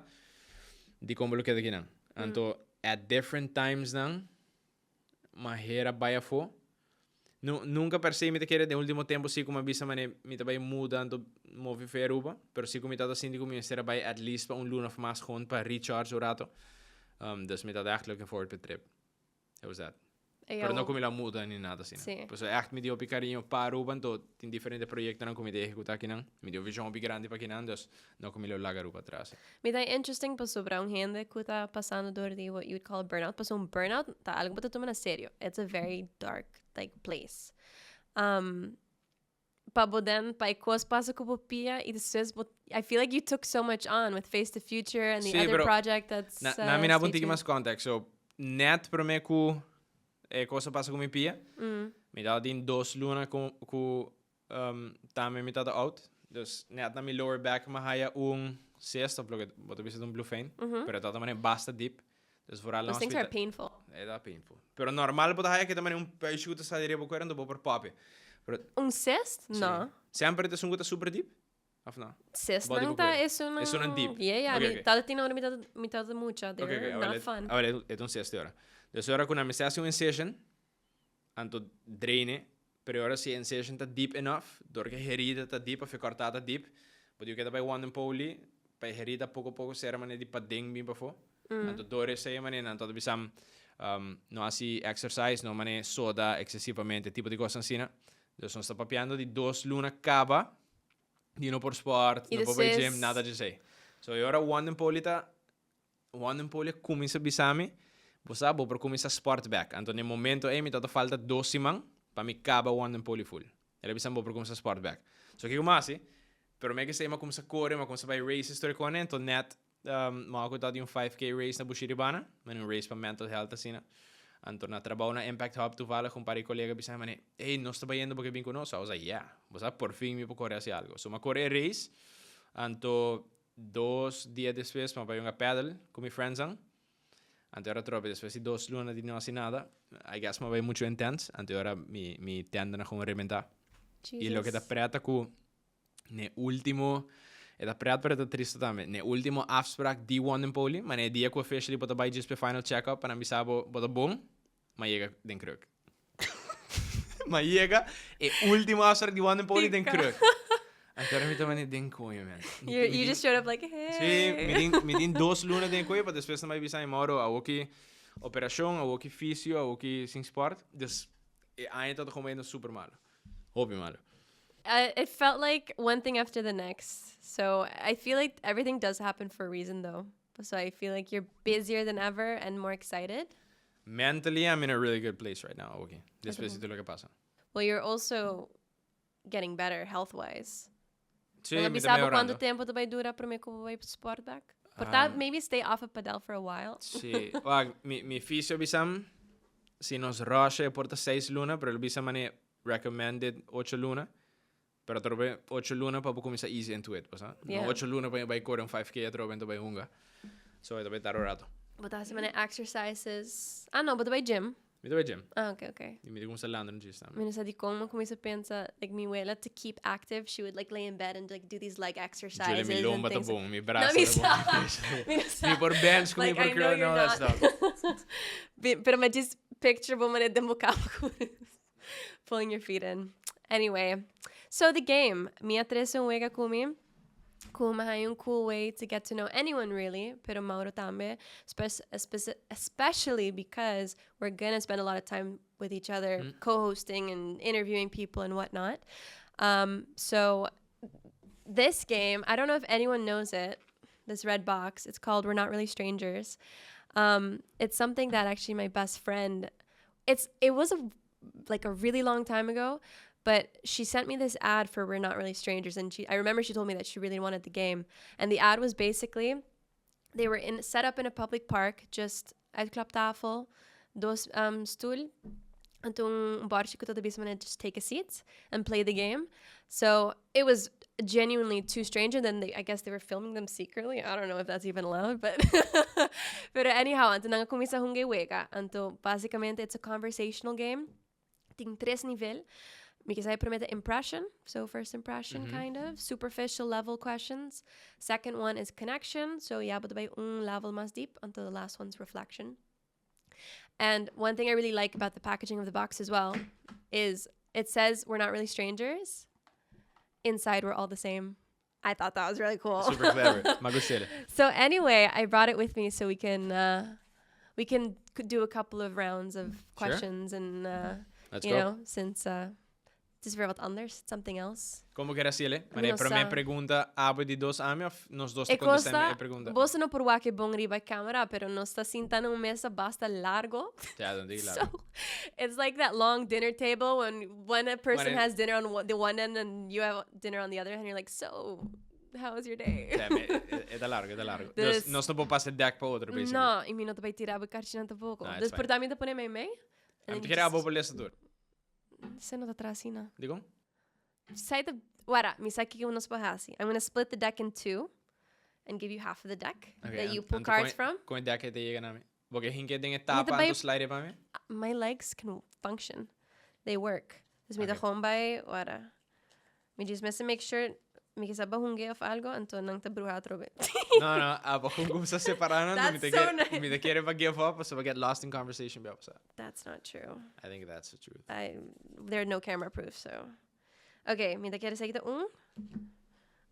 dicon bo lo keda kinan? Anto, at different times nan, mi a hera bai afo. Nu, nunca per se mi ta kere, den ultimo tempo si cu mi a bisa manera, mi ta bai muda, anto move for Aruba, pero si cu mi tabata sinti cu mi mester a bai at least pa un luna of mas gewoon pa recharge un rato. Dus mi tabata echt looking forward pa e trip. It was that. E Pero no jou. ku mi la muda ni nada asina. Sí. Pasobra echt mi di hopi kariño pa Aruba, anto tin diferente proyectonan ku mi ta ehecuta akinan. Mi di un vision hopi grandi pa akinan, dus no ku mi lo laga Aruba atras. Mi ta interesting pasobra un hende ku ta pasando door di what you would call a burnout, pasobra un burnout ta algo bo ta tuma na serio. It's a very dark like place. Um, pa bo den, pa e kos pasa ku bo pia i despues bo, I feel like you took so much on with Face the Future and the Sí, other pero project that's na, uh, na mi na stay un tiki tuned. mas context. So, net promé ku e kos a pasa ku mi pia, mi tabatin 2 luna ku, ku tambe mi tata out. Dus net na mi lower back mi a haya un cyst, of loke bo ta bisa ta un blue vein, pero e tabata manera basta deep. Dus vooral na Those things are hospital. painful. E ta painful. Pero normal bo ta haya ke ta manera un puistje ku ta sali riba bo kuer anto bo por papia. Pero Un cyst? Sí. No. Semper ta esun ku ta super deep? Of no? Cyst Body nan bo ta kuer. esunnan. Esunnan deep. Yeah, yeah. Ok, Mi ok. tata tin ora mi tata mi tata mucha. They Ok, ok. were Awel not e fun. awel e ta un cyst ora. Dus ora ku nan mester hasi un incision, anto drain e, pero e ora si e incision ta deep enough, dor ku e herida ta deep of e kòrtá ta deep, bo tin ku keda bai wanden pouli pa e herida poko poko sera manera di paden bin pafó. Anto dor esei manera nan ta bisa no hasi exercise, no manera soda excesivamente, tipo di kosnan asina. Dus nos ta papiando di 2 luna kaba di no por sport, I no por bai gym, despues nada djesei. So e ora wanden pouli ta Wanden Poli a cuminsa bisa mi, Bo sa, bo por cuminsa sport bek. Anto n'e momento ey mi tabata falta 2 siman pa mi caba Wanden Poli full. El a bisa mi, Bo por cuminsa sport bek. So kico mi a haci? Prome cu esey mi a cuminsa core, mi a cuminsa bay races tur e cone, anto net mi a acorda di un 5K race na Bushiribana, mane un race pa mental health asina. Anto na trabao na Impact Hub toevallig un par di colega a bisa mi, mane, Ey, nos ta bayendo bo ke bin cu nos? I was like, Yeah, bo sa, por fin mi por core haci algo. So mi a core e race, anto 2 dia despues mi a bai hunga paddle ku mi friendsnan. Anto ora trobe despues di 2 luna di no hasi nada, I guess mi a bai muchu intense, anto ora mi tendon a gewoon rebenta. I loke ta preta ku n'e último, e ta pret pero e ta tristu tambe, n'e último afspraak di Wondin Poli, manera e dia ku officially bo ta bai djis p'e final check up pa nan bisa bo bo ta bon, m'a yega den kruk. M'a yega e último afspraak di Wondin Poli den kruk. Anto mi ta mane den koño man. You, you just showed up like, hey. Sí, mi tin, mi tin dos luna den koño pa despues nan bai bisa mi Mauro awoki operashon, awoki fisio, awoki sin sport. Dus e aña ta gewoon bayendo super malo. Hopi malo. It felt like one thing after the next. So I feel like everything does happen for a reason though. So I feel like you're busier than ever and more excited. Mentally, I'm in a really good place right now, okay. Despues di tur loke pasa. Well, you're also getting better health-wise. Sí, Bo mi ta bisa bo mehorando. cuanto tempo ta bay dura prome cu bo bay sport back? Por ta maybe stay off of padel for a while. Sí. Wak, mi, mi fisio bisam, si nos rush e por ta seis luna, pero el bisa mane recommended ocho luna. Pero atrobe ocho luna pa bo cuminsa easy into it, bo sa? No ocho luna pa bay core un 5K atrobe ento bay hunga. So e ta bay tarda un rato. Bo ta haci mane exercises. Ah no, bo ta bay gym. Mi ta bay gym. Ah, ok, ok. Y mi ta cuminsa landa un djis tambe. Mi no sa dicon mi cuminsa pensa, like mi wela to keep active, she would like lay in bed and like do these leg exercises Julia, mi and lomba ta things. bon, mi No, brasa mi ta bon, sa. mi pecho ta bon. Mi no sa. Mi por bench cu mi Like, por I know curl and you're all that not. stuff. Pero mi just picture bo manera den bo cama cu pulling your feet in. Anyway, so the game. Mi a trece un wega cu mi. Cu mi haya un cool way to get to know anyone really, pero Mauro tambe, especially because we're gonna spend a lot of time with each other, co-hosting and interviewing people and whatnot. So this game, I don't know if anyone knows it, this red box, it's called We're Not Really Strangers. It's something that actually my best friend, it was a like a really long time ago, but she sent me this ad for We're Not Really Strangers, and I remember she told me that she really wanted the game. And the ad was basically, they were set up in a public park, just uitklaptafel, dos stoel, en toen un bordje cu ta bisa manera just take a seat and play the game. So it was genuinely two strangers, and then I guess they were filming them secretly. I don't know if that's even allowed, but anyhow, anto nan a cuminsa hunga e wega. Anto basicamente it's a conversational game. Tin tres nivel. Mi ke sa e prome ta impression, so first impression kind of, superficial level questions. Second one is connection, so ya bo ta bay un level mas deep, anto the last one's reflection. And one thing I really like about the packaging of the box as well is it says we're not really strangers. Inside we're all the same. I thought that was really cool. Super clever. M'a gust'é. So anyway, I brought it with me so we can do a couple of rounds of questions and Let's you go. know, since het is weer wat anders, something else. Con bo kier haci'e? Maar No e prome sa. pregunta abo di dos ami of nos dos ta E contesta cosa, e pregunta? Boso no por wak e bon riba camera, pero nos ta sinta na un mesa basta largo. Ja, dan digo largo. So, it's like that long dinner table when one person Wanneer has dinner on the one end and you have dinner on the other and you're like, so, how was your day? Ja, maar e ta largo, e ta largo. Dus Dus nos no por pasa deck pa otro, basically. No, y mi no ta bay tira bo carchinan tampoco. No, it's Dus fine. por ta mi ta pone mei mei. Ami ta kere abo por lesa tur. Se no ta atrás asina. Digo? Sai ta, wara, mi sa kiko nos por hasi. I'm going to split the deck in two and give you half of the deck Okay, that you pull anto cards from. Con e deck te yega na mi. Bo ke hinke den e Mi tapa ta bay anto slide pa mi? My legs can function. They work. Dus mi ta Okay. gewoon bij, wara. Mi just mester make sure mi ke sa bo hunge of algo, anto nan ta bruha atrobe. No, no, abo gewoon kumsa separa nan, mi That's te so kier, nice. mi te kier pa give up, so get lost in conversation bi sa. That's not true. I think that's the truth. There are no camera proof, so. Okay, mi ta kier esaki ta un,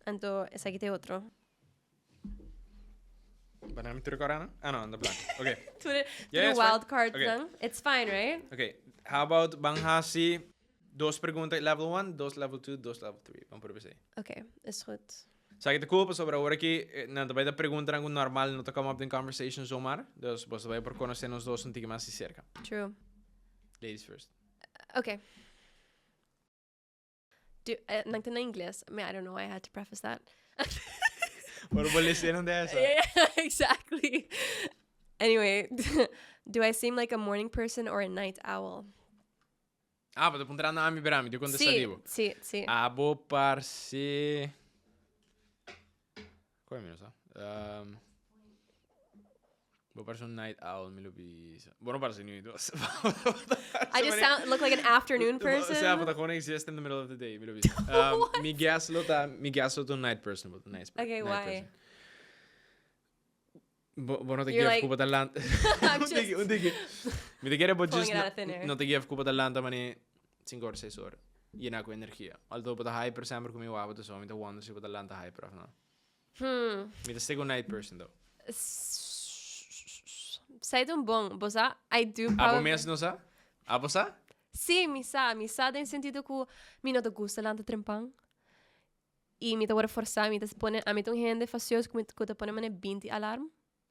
anto esaki ta otro. Banana mi tur corana? Ah, no, anda blanco. Okay. To Yeah, the it's fine. wild cards Okay. nan. It's fine, right? Okay. How about ban hasi dos pregunta level 1, dos level 2, dos level 3. Ban por esey. Okay, is goed. Sa ki ta cool pasobra awor aki nan ta bay ta preguntanan cu normal no ta come up den conversation zomaar. Dus bo ta bay por conoce nos dos un tiki mas di cerca. True. Ladies first. Okay. Do, nan ta na ingles. I mean, I don't know why I had to preface that. Por bo lese nan de esa. Yeah, exactly. Anyway, do I seem like a morning person or a night owl? Ah, bo ta puntra na ami bera, mi di contesta Sí, di bo. sí, sí. Abo parce... Koe mi no sa. Bo Bo parse un night owl, mi lo bisa. Bo no parse ni dos. I just sound look like an afternoon person. O sea, bo ta gewoon exist in the middle of the day, mi lo bisa. Mi guess lo ta, mi guess lo ta un night person, bo ta nice, Okay, night why? person. Bo, bo no te You're give like- ku bo ta lanta. I'm Un tiki, just un tiki. Mi ta kere bo pulling just it out of thin air. no te give ku bo ta lanta mane 5 or 6 or. Yena ku energia. Although bo ta hyper semper ku mi wou bo ta so, mi ta wonder si bo ta lanta hyper of no. Mi ta stick un night person though. Zij un bon, bo sa, I do Abo probably... mes no sa? Abo sa? Sí, mi sa, mi sa den sentido ku mi no ta gusta lanta trempan. I mi ta worde forsa, mi ta pone, ami ta un hende fastioso ku mi ku ta pone mane binti alarm.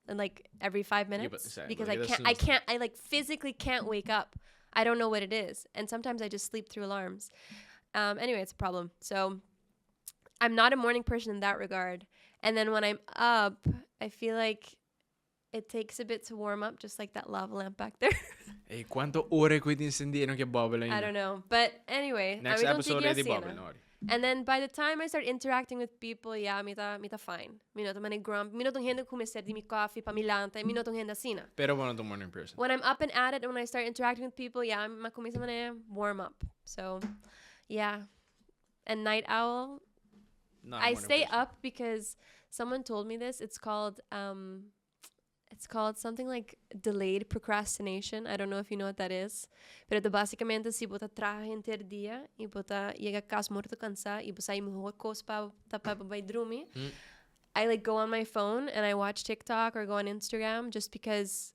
And like every 5 but minutes. sa, Because but I that's can't, I snooze. can't, I like physically can't wake up. I don't know what it is. And sometimes I just sleep through alarms. Anyway, it's a problem. So I'm not a morning person in that regard. And then when I'm up, I feel like it takes a bit to warm up, just like that lava lamp back there. Ey, kuantu ora ku e tin encendí e no ke bubble I ainda? don't know. But anyway, Next ami ta un episode tiki e di asina. bubble, no worry. And then by the time I start interacting with people, yeah, mi ta, mi ta fine. Mi no ta mane grump. Mi no ta un hende ku mester di mi coffee pa mi lanta. Mi no ta un hende asina. Pero bo no ta un morning person. When I'm up and at it and when I start interacting with people, yeah, mi a kuminsá mane warm up. So, yeah. And night owl, Not a I morning stay person. up because someone told me this. It's called something like delayed procrastination. I don't know if you know what that is. Pero ta básicamente si bo ta traha henter dia y bo ta yega cas morto cansa y bo sa e mehor cos pa ta pa bo bay drumi. I go on my phone and I watch TikTok or go on Instagram just because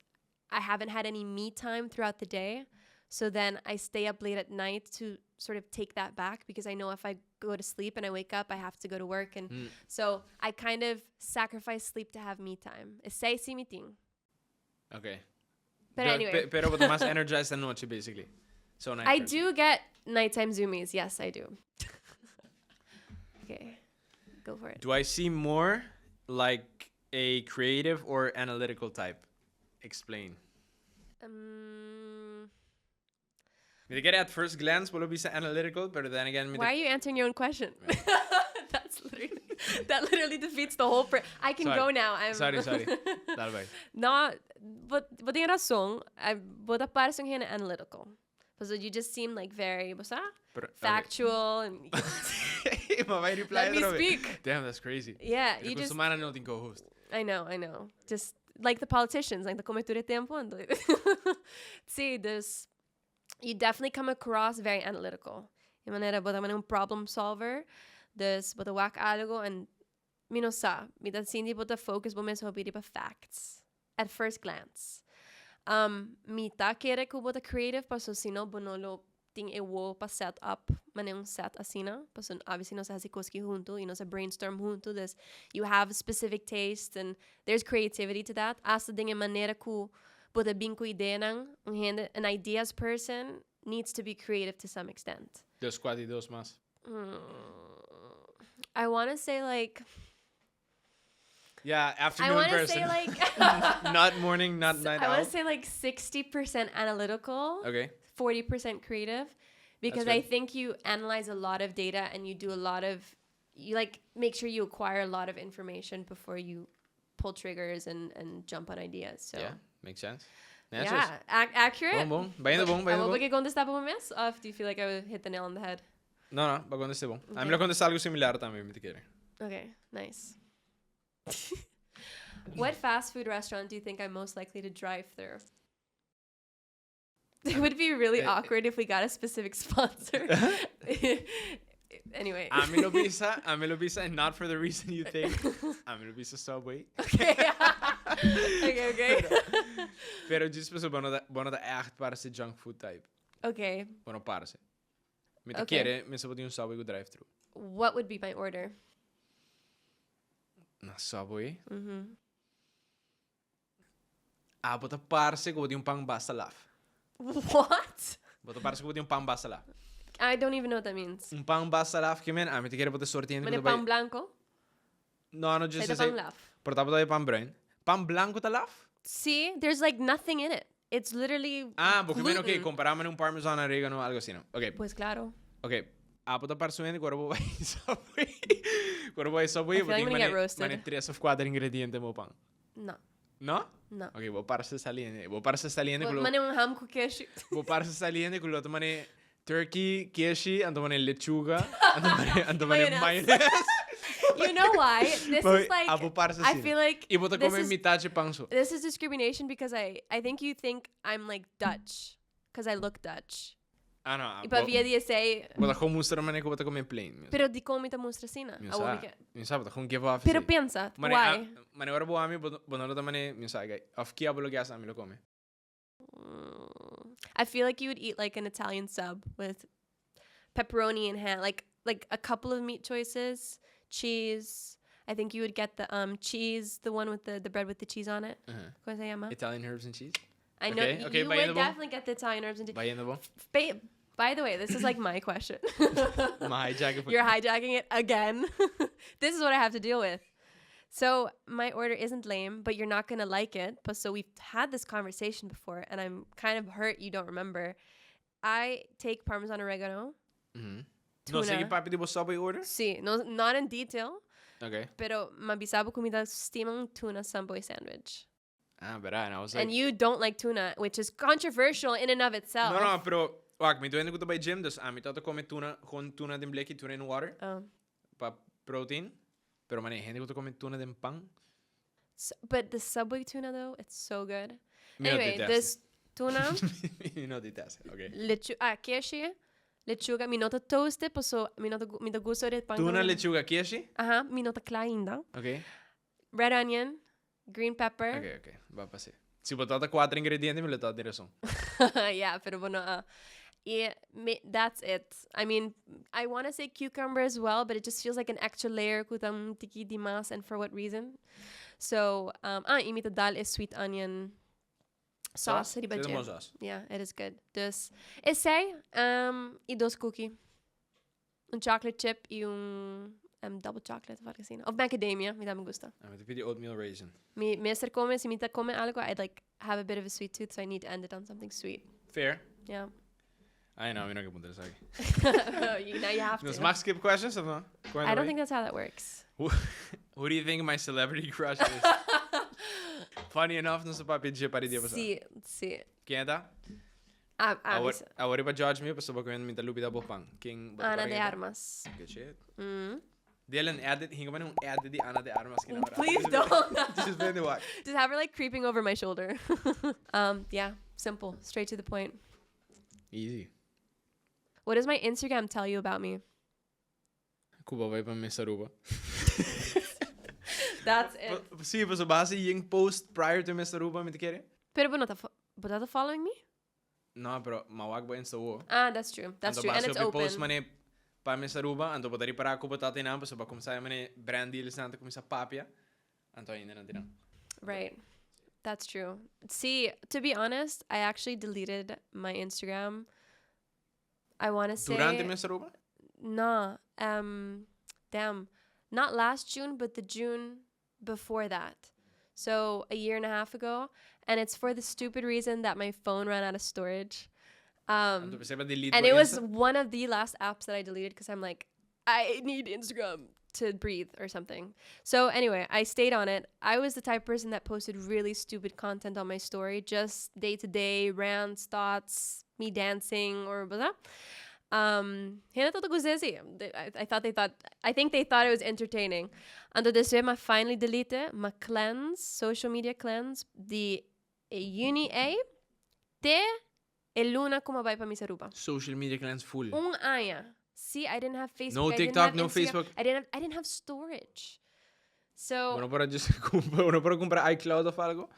I haven't had any me time throughout the day. So then I stay up late at night to sort of take that back because I know if I go to sleep and I wake up, I have to go to work. And so I kind of sacrifice sleep to have me time. Esei si mi tin. Okay. But anyway. Pero bo ta mas energized anochi, basically. So night I person. do get nighttime zoomies. Yes, I do. Okay. Go for it. Do I seem more like a creative or analytical type? Explain. Mi ta kere at first glance bo lo bisa analytical, pero then again mi ta Why are you answering your own question? That literally defeats the whole I can Sorry. go now. I'm Sorry, sorry. Dale bai. No, but tin rason. I bo ta parse un hende analytical. So you just seem like very, what's that? Pero, okay. Factual and Ma bai reply Let me otra vez. speak. Damn, that's crazy. Yeah, Pero you just costumara no tin co-host. I know, I know. Just like the politicians, like the come tur e tempo. And sí, dus you definitely come across very analytical. E manera bo ta un problem solver. Dus bo ta wak algo and mi no sa. Mi ta sinti bo ta focus bo mes hopi riba facts at first glance. Mi ta kere ku bo ta creative, paso si no bo no lo tin e wowo pa set up mane un set asina, paso obviously nos a hasi cos ki hunto y nos a brainstorm hunto, dus you have specific taste and there's creativity to that. Hasta den e manera ku bo ta bin ku ideanan, un hende, an ideas person needs to be creative to some extent. Dus kua di dos mas? I want to say like... Yeah, I afternoon want to person. say like... Not morning, not night I want to owl. say like 60% analytical. Okay. 40% creative, because That's I good. think you analyze a lot of data and you do a lot of, you like make sure you acquire a lot of information before you pull triggers and jump on ideas. So Yeah, makes sense. Yeah, Answers. accurate. Bon, bon. Bayendo bon, bayendo Abo bon. porque contesta pa mes? Of do you feel like I would hit the nail on the head? No, no, bo a contesta bon. Okay. Ami lo contesta algo similar tambe, mi ta kere. Okay, nice. What fast food restaurant do you think I'm most likely to drive through? It would be really awkward if we got a specific sponsor. Anyway. Ami lo bisa, ami lo bisa, and not for the reason you think. Ami lo bisa Subway. Okay. Okay. Pero just paso, bo no ta, bo no ta echt parse junk food type. Okay. Bo no parse. Mi ta Okay. kere, mi sa bo tin un Subway ku drive-thru. What would be my order? Na Subway? Ah, bo ta parse ku bo tin un pan basta laf. What? Bo ta parse ku bo tin un pan basta laf. I don't even know what that means. Un pan basta laf, ke men, ami ta kere bo ta sortiendo Mane ku ta pan bai blanco? No, no, just Say to say pan laf. Por ta bo ta pan bruin. Pan blanco ta laf? Sí, there's like nothing in it. It's literally Ah, porque men, ok, gluten. comparame un parmesan orégano, algo así, no? Ok. Pues claro. Ok. Ah, bo ta parse un hende ku ora bo bai Subway. Ku ora bo bai Subway, I feel bo like tin I'm going to get mane, roasted. mane tres of kuater ingrediente mo pan. No. No? No. Ok, bo parse saliente. Bo parse saliente ku lo... Mane un ham ku keshi. Bo parse saliente ku lo ta mane turkey, keshi, anto mane lechuga, anto mane, anto mane Mayones. mayones. You know why? This is like Abo parse I asina. feel like I bo ta this come is mitad dje pan so. this is discrimination because I think you think I'm like Dutch because I look Dutch. Ah, no. I pa via di esei. Bo ta gewoon mustra manera ku bo ta come plain. Mi Pero dikon mi ta mustra asina? Mi Awor sa. mi ke. Mi sa, bo ta gewoon give off Pero esei. pensa, Mane, why? a, mane ora bo ami, bo, bo no lo ta mane, mi sa, gai, of kia bo lo gas ami lo come. I feel like you would eat like an Italian sub with pepperoni and ham, like a couple of meat choices, cheese. I think you would get the cheese, the one with the bread with the cheese on it. Kon se yama? Italian herbs and cheese? I know Okay, you bayendo would bon. definitely get the Italian herbs and cheese. Bayendo bon. By the way, this is like my question. M'a hijack it. You're hijacking it again. This is what I have to deal with. So my order isn't lame, but you're not gonna like it. But so we've had this conversation before, and I'm kind of hurt you don't remember. I take Parmesan oregano. No Tuna. sigui papia di bo Subway order? Si, no, not in detail, pero m'a bisa bo ku mi ta stima un tuna Subway sandwich. Ah, verdad. And I was like, And you don't like tuna, which is controversial in and of itself. No, pero wak, mi ta hende ku ta bai gym, dus ami ta come tuna, gewoon tuna den bleki, tuna in water, Oh. pa protein. Pero mane, hende ku ta come tuna den pan. But the Subway tuna though, it's so good. Mi no Anyway, detest. this tuna, Mi no detest. Okay. Ah, keshi, lechuga, mi no ta toast e, paso mi no ta mi ta gusta ora e pan Tuna, con lechuga, keshi? Aha, mi no ta kla ainda. Okay. Red onion, green pepper. Okay. Ba pase. Si bo ta cuatro ingrediente, mi lo ta di razón. Yeah, pero bueno, ah. Yeah, me, that's it. I mean, I want to say cucumber as well, but it just feels like an extra layer ku ta un tiki di mas and for what reason. So, ah, y mi ta dal e sweet onion sauce riba Sí, dje. bon sauce. Yeah, it is good. Dus, esei, y dos cookie. Un chocolate chip y un double chocolate, of algo asina. Of macadamia, mi tambe gusta. Ah, mi ta pidi oatmeal raisin. Mi mester come, si mi ta come algo, I'd like have a bit of a sweet tooth, so I need to end it on something sweet. Fair. Yeah. Ay, no, mi no ke puntra esaki. Now you have Nos to. mag skip questions of no? I don't think that's how that works. Who do you think my celebrity crush is? Funny enough, nos a papia dje pa di dia pasá. Si. Ken ta? Ah, ah, Awor, bisa. awor riba judge mi, pasobra ku mi ta lubida bo pan. Ken bo ta Ana para de ken ta? Armas. Good shit. Dylan, edit, hinga mane un edit di Ana de Armas kina para. Please don't. Just been the walk. Just have her like creeping over my shoulder. Yeah, simple, straight to the point. Easy. What does my Instagram tell you about me? Ku bo a bai pa Miss Aruba. That's it. Si, pasobra bo a hasi yen post prior to Miss Aruba, mi ta kere? Pero bo no ta, bo ta following me? No, pero m'a wak bo Insta wo. Ah, that's true. That's Anto true. And basi it's hopi open. post mane pa Miss Aruba, anto bo ta ripara ku bo ta teinan, pasobra bo a kuminsá mane brand deals nan ta kuminsá papia, anto ainda nan tin nan. Right. That's true. See, to be honest, I actually deleted my Instagram. I want to say Durante Miss Aruba? No. Damn. Not last June, but the June before that. So a year and a half ago. And it's for the stupid reason that my phone ran out of storage. Anto p'esei bo a delete And bo it was Insta? one of the last apps that I deleted because I'm like, I need Instagram to breathe or something. So anyway, I stayed on it. I was the type of person that posted really stupid content on my story, just day-to-day rants, thoughts, me dancing or blah, blah. Hende tabata gusta esei. I thought they thought, I think they thought it was entertaining. Anto despues m'a finally delete, m'a cleanse, social media cleanse, di e juni ei te e luna ku m'a bai pa Miss Aruba. Social media cleanse full. Un aña. See, I didn't have Facebook. No I didn't TikTok, have no Instagram. Facebook. I didn't have storage. So Bo no por a just cumpra, bo no por a cumpra iCloud of algo?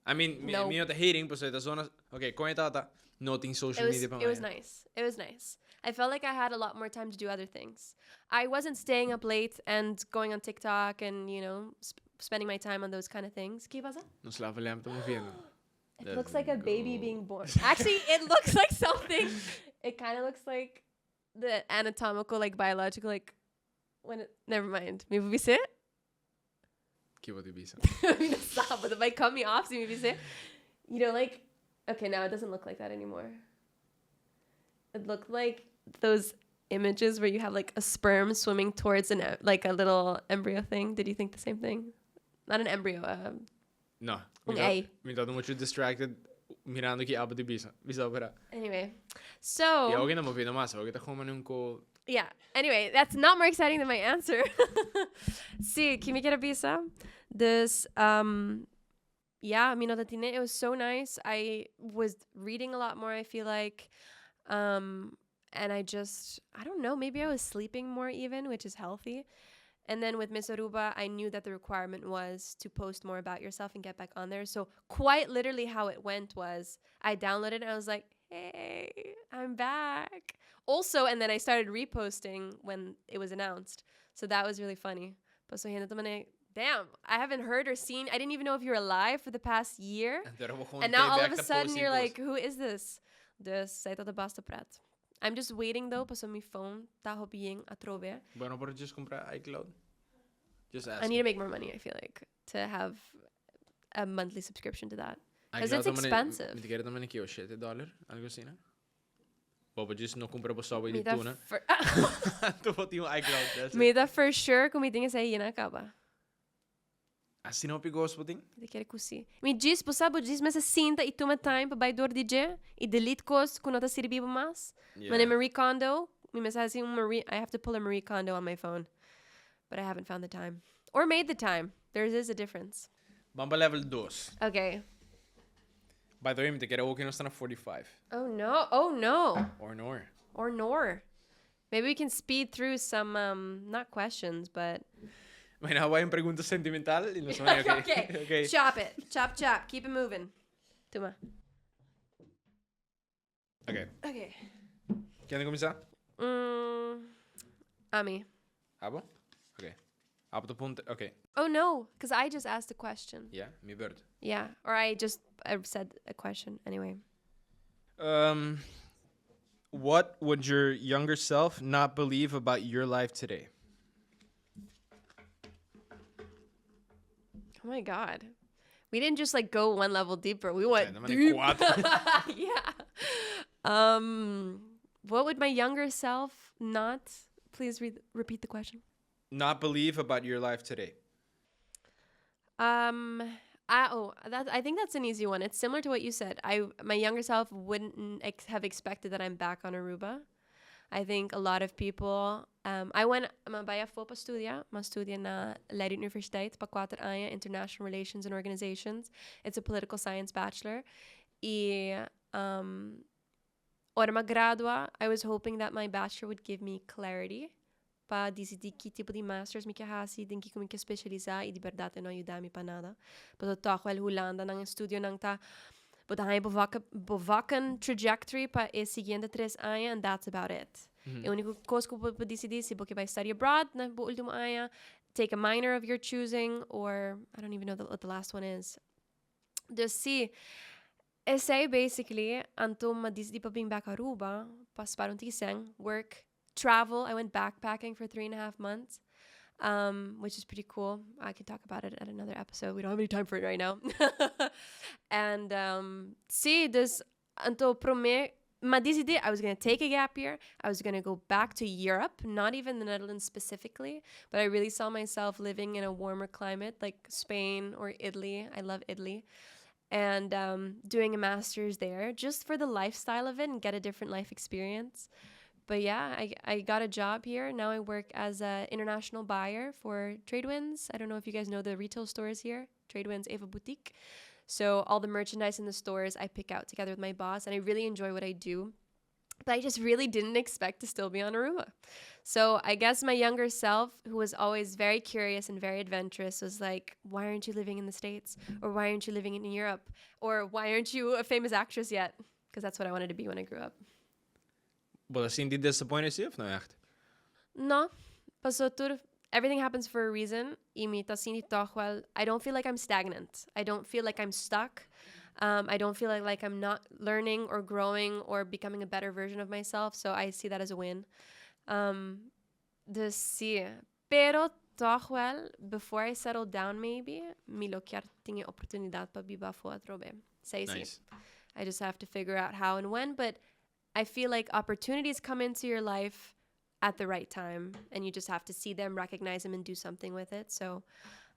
I mean, mi, No. mi no ta hating, pasobra ta zona, ok, con e tata, no tin social media pa It was maya. nice. It was nice. I felt like I had a lot more time to do other things. I wasn't staying up late and going on TikTok and spending my time on those kind of things. Ki pasa? Nos lava lamp ta moviendo. It Let's looks like a baby go. being born. Actually, it looks like something. It kind of looks like the anatomical, like biological, like when it, never mind. Mi por bisa? Ki bo ta bisa? Mi no sa, but it might cut me off, si mi bisa. Like, okay, now it doesn't look like that anymore. It looked like those images where you have a sperm swimming towards an like a little embryo thing. Did you think the same thing? Not an embryo. No. Un ei. Mi tabata mucho distracted mirando ki abo di bisa. Bisa opera. Anyway, so. Y awor no moviendo mas, awor ta gewoon un ko. Yeah. Anyway, that's not more exciting than my answer. Sí, ki mi kier a bisa? Dus, yeah, mi no ta tine. It was so nice. I was reading a lot more, I feel like. And I just, I don't know, maybe I was sleeping more even, which is healthy. And then with Miss Aruba, I knew that the requirement was to post more about yourself and get back on there. So quite literally how it went was I downloaded and I was like, hey, I'm back. Also, and then I started reposting when it was announced. So that was really funny. But so damn, I haven't heard or seen, I didn't even know if you were alive for the past year. And now all of a sudden you're like, who is this? Dus esey ta basta pret. I'm just waiting though, paso mi phone ta hopi yen atrobe. Bueno, por just cumpra iCloud. Just ask. I need to make more money, I feel like, to have a monthly subscription to that. Because it's expensive. Mi ta kere tambe ki $7, algo asina, no? Bo por just no cumpra bo Subway di Mi ta tuna. Tu bo tin un iCloud, that's it. Mi ta for sure cu mi tin esey yena caba. Asina hopi gos bo tin? Mi ta kere cu si. Mi djis, bo sa bo djis mester sinta y tuma time pa bay door di dje y delete cos cu no ta sirbi bo mas. Mane Marie Kondo, mi mester haci un Marie, I have to pull a Marie Kondo on my phone. But I haven't found the time. Or made the time. There is a difference. Ban pa level dos. Okay. By the way, mi ta kere oki nos ta na 45. Oh no, oh no. Or nor. Or nor. Maybe we can speed through some, not questions, but... Bueno, voy a un pregunta sentimental y nos vamos okay. Okay. Okay. Chop it. Chop, chop. Keep it moving. Tuma. Okay. Okay. Ken ta cuminsa? Ami. Abo? Okay. Abo ta punta, okay. Oh no, because I just asked a question. Yeah, mi beurt. Yeah, or I just I said a question anyway. What would your younger self not believe about your life today? Oh my God. We didn't just like go one level deeper. We went Ja, deep. cuatro. Yeah. What would my younger self not? Please repeat the question. Not believe about your life today. I think that's an easy one. It's similar to what you said. My younger self wouldn't have expected that I'm back on Aruba. I think a lot of people. I went. M'a bay afo pa studia. M'a studia na Leiden Universiteit pa 4 aña, International Relations and Organizations. It's a political science bachelor. Y ora m'a gradua, I was hoping that my bachelor would give me clarity pa dicidi ki tipo di masters mi kier hasi, den kico mi kier specialisa y di berdad no a yuda mi pa nada. Paso toch wel Hulanda nan estudio nan ta bo ta haya bo vakken trajectory pa e siguiente 3 aña and that's about it. E unico cos cu bo por dicidi si bo kier bay study abroad na bo ultimo aña, take a minor of your choosing, or I don't even know what the last one is. Dus si, esey basically, anto m'a dicidi pa bin back Aruba, pa spaar un tiki, work, travel. I went backpacking for 3.5 months, which is pretty cool. I can talk about it at another episode. We don't have any time for it right now. And si, dus anto prome, m'a dicidi I was going to take a gap year. I was going to go back to Europe, not even the Netherlands specifically, but I really saw myself living in a warmer climate like Spain or Italy. I love Italy. And doing a master's there just for the lifestyle of it and get a different life experience. But yeah, I got a job here. Now I work as an international buyer for Tradewinds. I don't know if you guys know the retail stores here, Tradewinds, Eva Boutique. So all the merchandise in the stores I pick out together with my boss, and I really enjoy what I do. But I just really didn't expect to still be on Aruba. So I guess my younger self, who was always very curious and very adventurous, was like, why aren't you living in the States? Or why aren't you living in Europe? Or why aren't you a famous actress yet? Because that's what I wanted to be when I grew up. Bo ta sinti disappointed si of no echt? No, paso tur, everything happens for a reason. Y mi ta sinti toch wel, I don't feel like I'm stagnant. I don't feel like I'm stuck. I don't feel like I'm not learning or growing or becoming a better version of myself. So I see that as a win. Dus si. Pero toch wel, before I settle down maybe, mi lo kier tin oportunidad pa biba afo atrobe. Esey si. Nice. I just have to figure out how and when, but I feel like opportunities come into your life at the right time and you just have to see them, recognize them and do something with it. So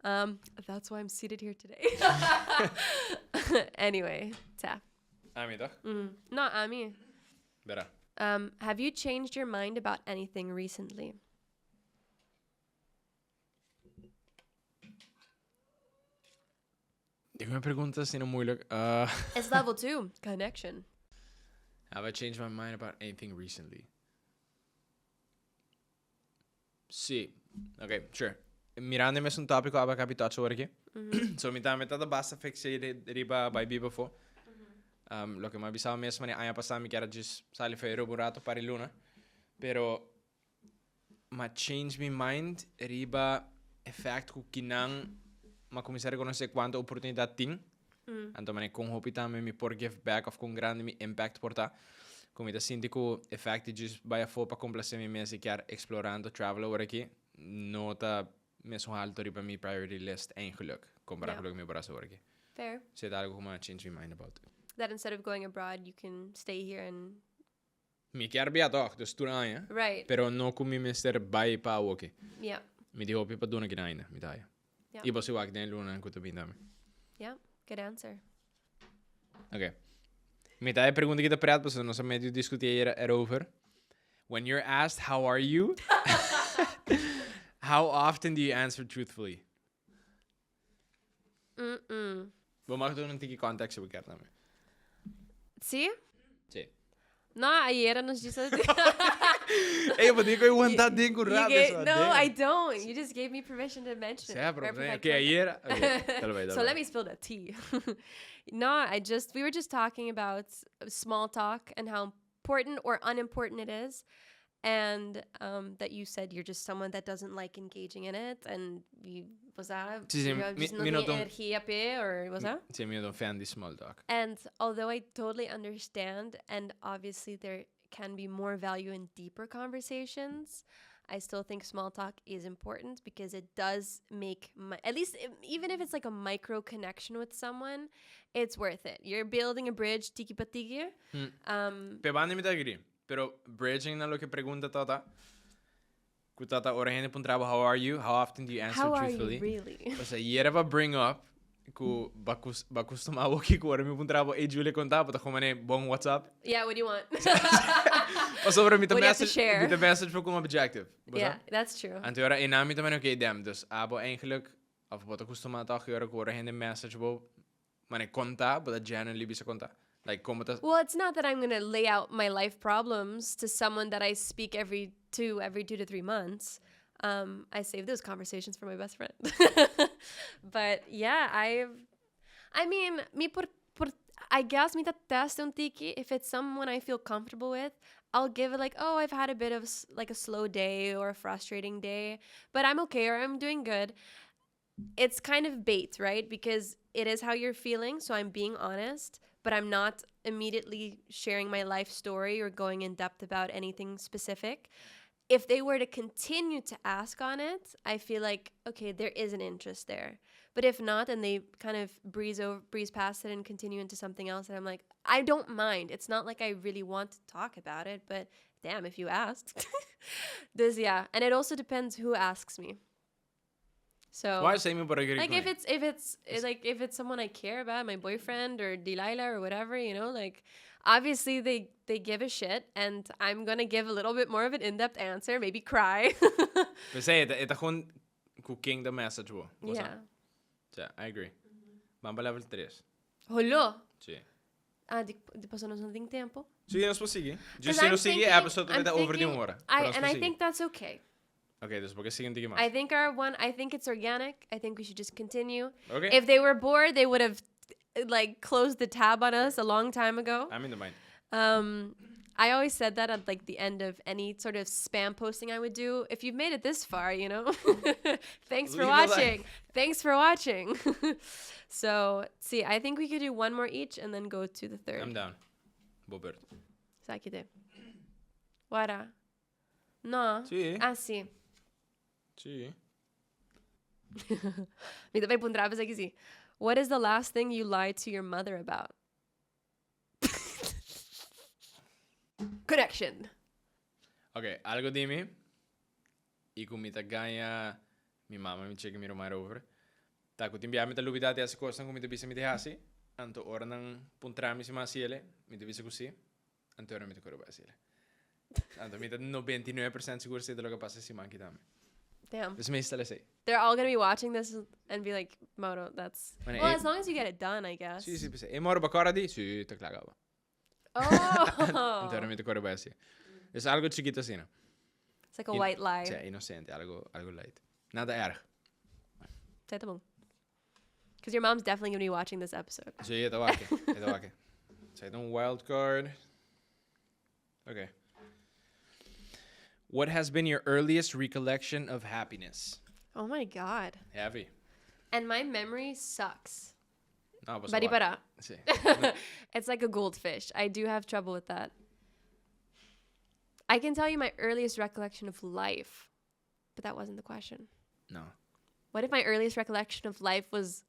Um, that's why I'm seated here today. anyway, ta. Ami, toch? Mm. No, ami. Bera. Um, have you changed your mind about anything recently? Di mi pregunta asina moeilijk. Uh, It's level 2, connection. Have I changed my mind about anything recently? Sí. Ok, sure. Mirando mes un tópico aba capi touch over aquí. So mi tambe tata basta fixated riba bai biba fo. Um, lo que mi bisaba mes mane aña pasá mi kier a just sali for Europa un rato par di luna. Pero m'a change mi mind riba e fact ku kinan m'a kuminsá rekonosé kuantu oportunidat tin. Anto mane kon hopi tambe mi por give back of kon grandi mi impact por ta. Ku mi ta sinti ku e fact di just bai afó pa komplasé mi mes i kier eksplorando travel awor aki no ta mesun halto riba mi priority list eigenlijk kompará ku loke mi por hasi awor aki. Fair. So ta algu ku m'a change mi mind about. That instead of going abroad you can stay here and Mi kier bia tòg, dus tur aña. Right. Pero no ku mi mester bai pa awoki. Yeah. Mi tin hopi pa duna kina ainda, mi ta haya. Yeah. I bo si wak den e lunanan ku ta bin tambe. Yeah, good answer. Ok. Mi ta haya pregunta ki ta pret, pasobra nos a medio diskuti ayer erover. When you're asked how are you, how often do you answer truthfully? Mm-mm. Bo mag duna un tiki context si bo kier tambe. Sí? Sí. No, ayera nos djis a Ey, bo tin cu aguanta den cu You rabia gave, so, no, damn. I don't. You just gave me permission to mention it. Sea, pero Or provide okay, context. ayera. Okay, dale bai, dale So let bai. me spill the tea. No, I just, we were just talking about small talk and how important or unimportant it is. And um, that you said you're just someone that doesn't like engaging in it. And you, was that? Sí, sí, you have mi, just no mi no tiene ta un, energía p'e, or was that? sí, mi no ta un fan di small talk. And although I totally understand, and obviously there can be more value in deeper conversations, I still think small talk is important because it does make, my, at least even if it's like a micro connection with someone, it's worth it. You're building a bridge, tiki pa tiki. Um, Pe banda mi ta agree. Pero bridging na loke pregunta tata, ku tata ora hende puntra bo how are you, how often do you answer how are you truthfully? really? Osea, yera pa bring up ku ba kus ba kustuma bo kiko ora mi puntra bo, ey Julia kon ta, bo ta komo ne bon what's up? Yeah, what do you want? Pasobra mi ta What do you have to message share? mi ta message pa ku un objective, bo sa? Yeah, that's true. Anto ora einan mi ta mane okay damn, dus abo eigenlijk of bo ta kustuma tòg i ora ku ora hende message bo Mane konta, bo ta genuinely bisa konta. Like komo ta. Well, it's not that I'm gonna lay out my life problems to someone that I speak every two, every 2 to 3 months. Um, I save those conversations for my best friend. But yeah, I've, I mean, mi por, por, I guess mi ta test un tiki. If it's someone I feel comfortable with, I'll give it like, oh, I've had a bit of like a slow day or a frustrating day, but I'm okay or I'm doing good. It's kind of bait, right? Because it is how you're feeling, so I'm being honest, but I'm not immediately sharing my life story or going in depth about anything specific. If they were to continue to ask on it, I feel like, okay, there is an interest there. But if not, and they kind of breeze over, breeze past it and continue into something else, and I'm like, I don't mind. It's not like I really want to talk about it, but damn, if you asked. Dus yeah, and it also depends who asks me. So Why say mi por agree like ku if mi? it's if it's like if it's someone I care about, my boyfriend or Delilah or whatever, you know, like obviously they they give a shit and I'm gonna give a little bit more of an in-depth answer, maybe cry. P'esei e ta e ta gewoon ku ken ta message bo. Bo sa? Yeah. Ja, I agree. Ban pa level tres. Holo. Sí. Ah, di, di paso nos no tin tempo. Sí, nos por sigui. Because Just si I'm nos sigui, thinking- episode ta I'm ta over di un thinking- ora. I, Pero nos and por I sigui. think that's okay. Ok, dus bo ke sigui un tiki mas. I think our one, I think it's organic. I think we should just continue. Ok. If they were bored, they would have like closed the tab on us a long time ago. I'm in the mind. I always said that at like the end of any sort of spam posting I would do. If you've made it this far, you know, thanks for Leave a like. watching. Thanks for watching. So, see, I think we could do one more each and then go to the third. I'm down. Bo beurt. Esaki te. Wara. No. Sí. Ah, sí. Sí. Mi ta bai puntra esaki sí. What is the last thing you lied to your mother about? Connection. Ok, algo di mi y cu mi ta gaña mi mama, mi cheke mi ruman erover. Ta ku tin bia mi ta lubida di hasi kosnan ku mi ta bisa mi ta hasi, anto ora nan puntra mi si mi a hasi ele, mi ta bisa ku si, anto ora mi ta kore bai hasi ele. Anto mi ta 99% sigur si ta loke a pasa e siman aki tambe. Damn. Dus meestal esei. They're all gonna be watching this and be like, Mauro, that's... Bueno, Well, e- as long as you get it done, I guess. Si, si, p'esei. E Mauro bo kòrda di? Si, ta kla kaba. Oh! Anto ora mi ta kore bai hasi. Dus algo chikito asina. It's like a white lie. Si, inocente, algo, algo light. Nada erg. Esei ta bon. Because your mom's definitely gonna be watching this episode. Si, e ta wak, e ta wak. Esei ta un wild card. Okay. What has been your earliest recollection of happiness? Oh my God. Heavy. And my memory sucks. No, Bari para. Si. It's like a goldfish. I do have trouble with that. I can tell you my earliest recollection of life, but that wasn't the question. No. What if my earliest recollection of life was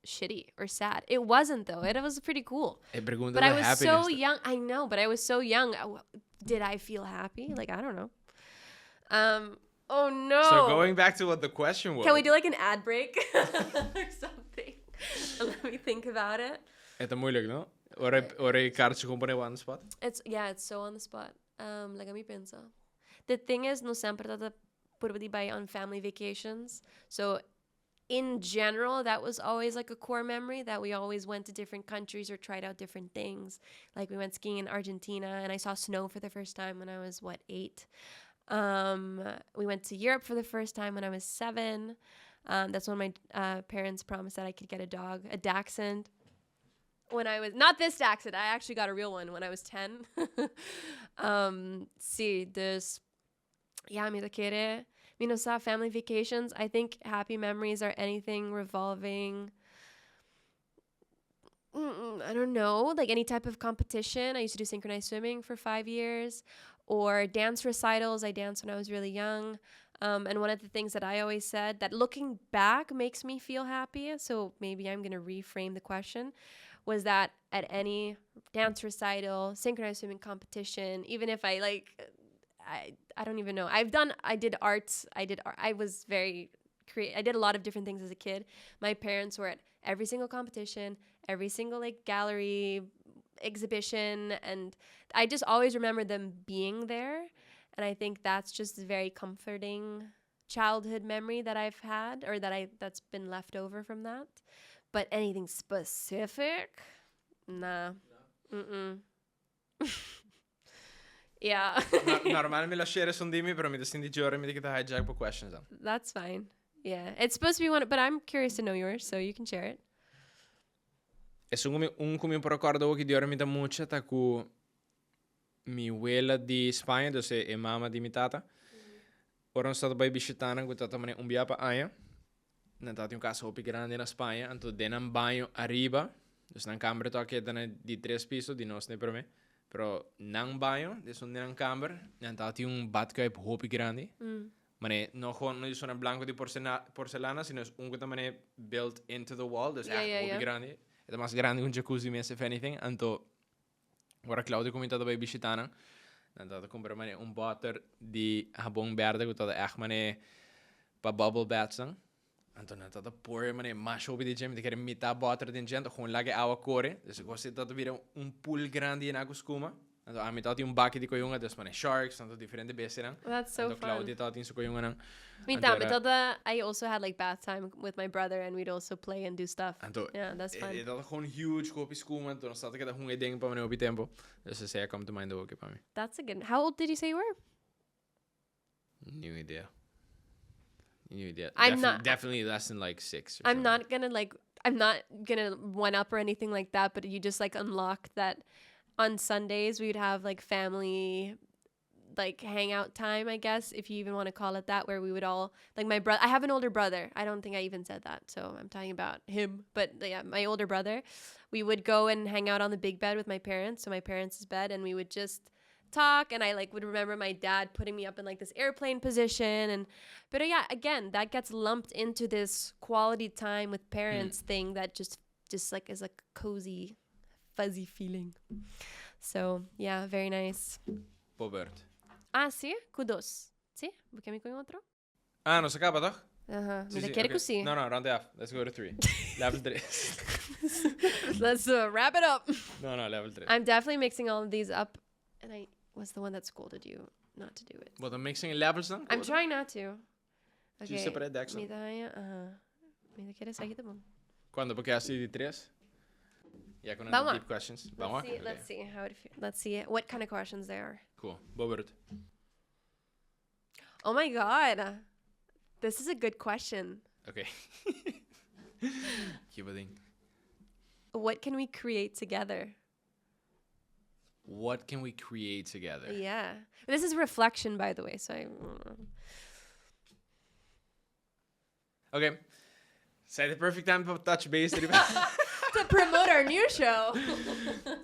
shitty or sad? It wasn't though. It was pretty cool. E pregunta But I ta was happiness. so young. I know, but I was so young. Did I feel happy? Like, I don't know. Oh no. So going back to what the question was. Can we do like an ad break or something? Let me think about it. E ta moeilijk, no? Ora, ora e kaartje gewoon pone on the spot. It's yeah, it's so on the spot. Laga mi pensa. The thing is, nos semper tabata purba di bai on family vacations. So in general, that was always like a core memory that we always went to different countries or tried out different things. Like we went skiing in Argentina and I saw snow for the first time when I was, what, 8. We went to Europe for the first time when I was 7. That's when my parents promised that I could get a dog, a dachshund. When I was, not this dachshund, I actually got a real one when I was 10. Si, dus, ja, mi ta kere, mi no sa, family vacations. I think happy memories are anything revolving, I don't know, like any type of competition. I used to do synchronized swimming for 5 years, or dance recitals. I danced when I was really young. And one of the things that I always said that looking back makes me feel happy, so maybe I'm going to reframe the question, was that at any dance recital, synchronized swimming competition, even if I like, I don't even know. I've done, I did arts, I did, I was very I did a lot of different things as a kid. My parents were at every single competition, every single gallery exhibition, and I just always remember them being there. And I think that's just a very comforting childhood memory that I've had, or that's been left over from that. But anything specific? Nah. Mm-mm. Yeah. Normal mi lo share esun di mi, pero mi ta sinti djora mi ta kita hijack bo questions dan. That's fine. Yeah. It's supposed to be one, but I'm curious to know yours, so you can share it. Esun ku mi, un ku mi por acorda hoki di ora mi ta mucha ta ku mi wela di Spaña, dus e, e mama di mi tata. Ora nos tata bai bishita nan ku tata mane un bia pa aña. Nan tata tin un kas hopi grandi na Spaña, anto den nan baño ariba, dus nan kamber ta keda na di tres piso, di nos na e prome. Pero nan baño, esun den nan kamber, nan tata tin un badkuip hopi grandi. Mane no gewoon no esun blanco di porcelana, sino es un ku ta mane built into the wall, dus echt hopi grandi. E ta mas grandi ku un jacuzzi mes, if anything. Anto ora Claudio ku mi tata bai bishita nan, nan tata kumpra mane un boter di habon berde ku tata echt mane pa bubble baths nan. Anto nan tata por mane masha hopi di dje, mi ta kere mita boter den dje, anto gewoon laga e awa kore. Dus e kos ei tata bira un pool grandi yena ku skuma. Anto ami tata tin un baki di koyunga, dus mane sharks, anto diferente bestianan. That's so Anto fun. Claudio tata tin su koyunganan. Mi Anto tambe era tata, I also had like bath time with my brother and we'd also play and do stuff. Anto Yeah, that's fun. e tata gewoon huge ku hopi skuma, anto nos tata keda hunga e den pa mane hopi tempo. Dus esei a come to mind awoke pa mi. That's a good, how old did you say you were? New idea. New idea. I'm not Definitely less than like 6 or I'm seven. not going to like, I'm not going to one up or anything like that, but you just like unlock that on Sundays we would have like family like hangout time, I guess, if you even want to call it that, where we would all like my I have an older brother. I don't think I even said that, so I'm talking about him. But yeah, my older brother, we would go and hang out on the big bed with my parents, so my parents' bed, and we would just talk, and I like would remember my dad putting me up in like this airplane position, and but yeah, again, that gets lumped into this quality time with parents thing that just is a cozy, fuzzy feeling. So yeah, very nice. Bo beurt. Ah, si? Kudos. Si? Bo ke mi con otro? Ah, nos a caba, toch? Aha, Sí, mi ta sí, kere okay. ku sí. No, no, rond af. Let's go to 3. Level 3. Let's wrap it up. No, no, level 3. I'm definitely mixing all of these up. And I was the one that scolded you not to do it. Bo ta mixing levels dan? I'm trying not to. Okay. Okay. Separate decks Mi dan. ta haña, aha. Mi ta kere esaki ta bon. Cuando porque así di 3? Ya con Vamos. deep questions. Vamos. Let's see, Okay. let's see how it let's see what kind of questions there are. Cool. Bo beurt. Oh my god. This is a good question. Okay. Keep it in. What can we create together? What can we create together? Yeah. This is reflection, by the way, so I Okay. Say the perfect time to touch base. to promote our new show.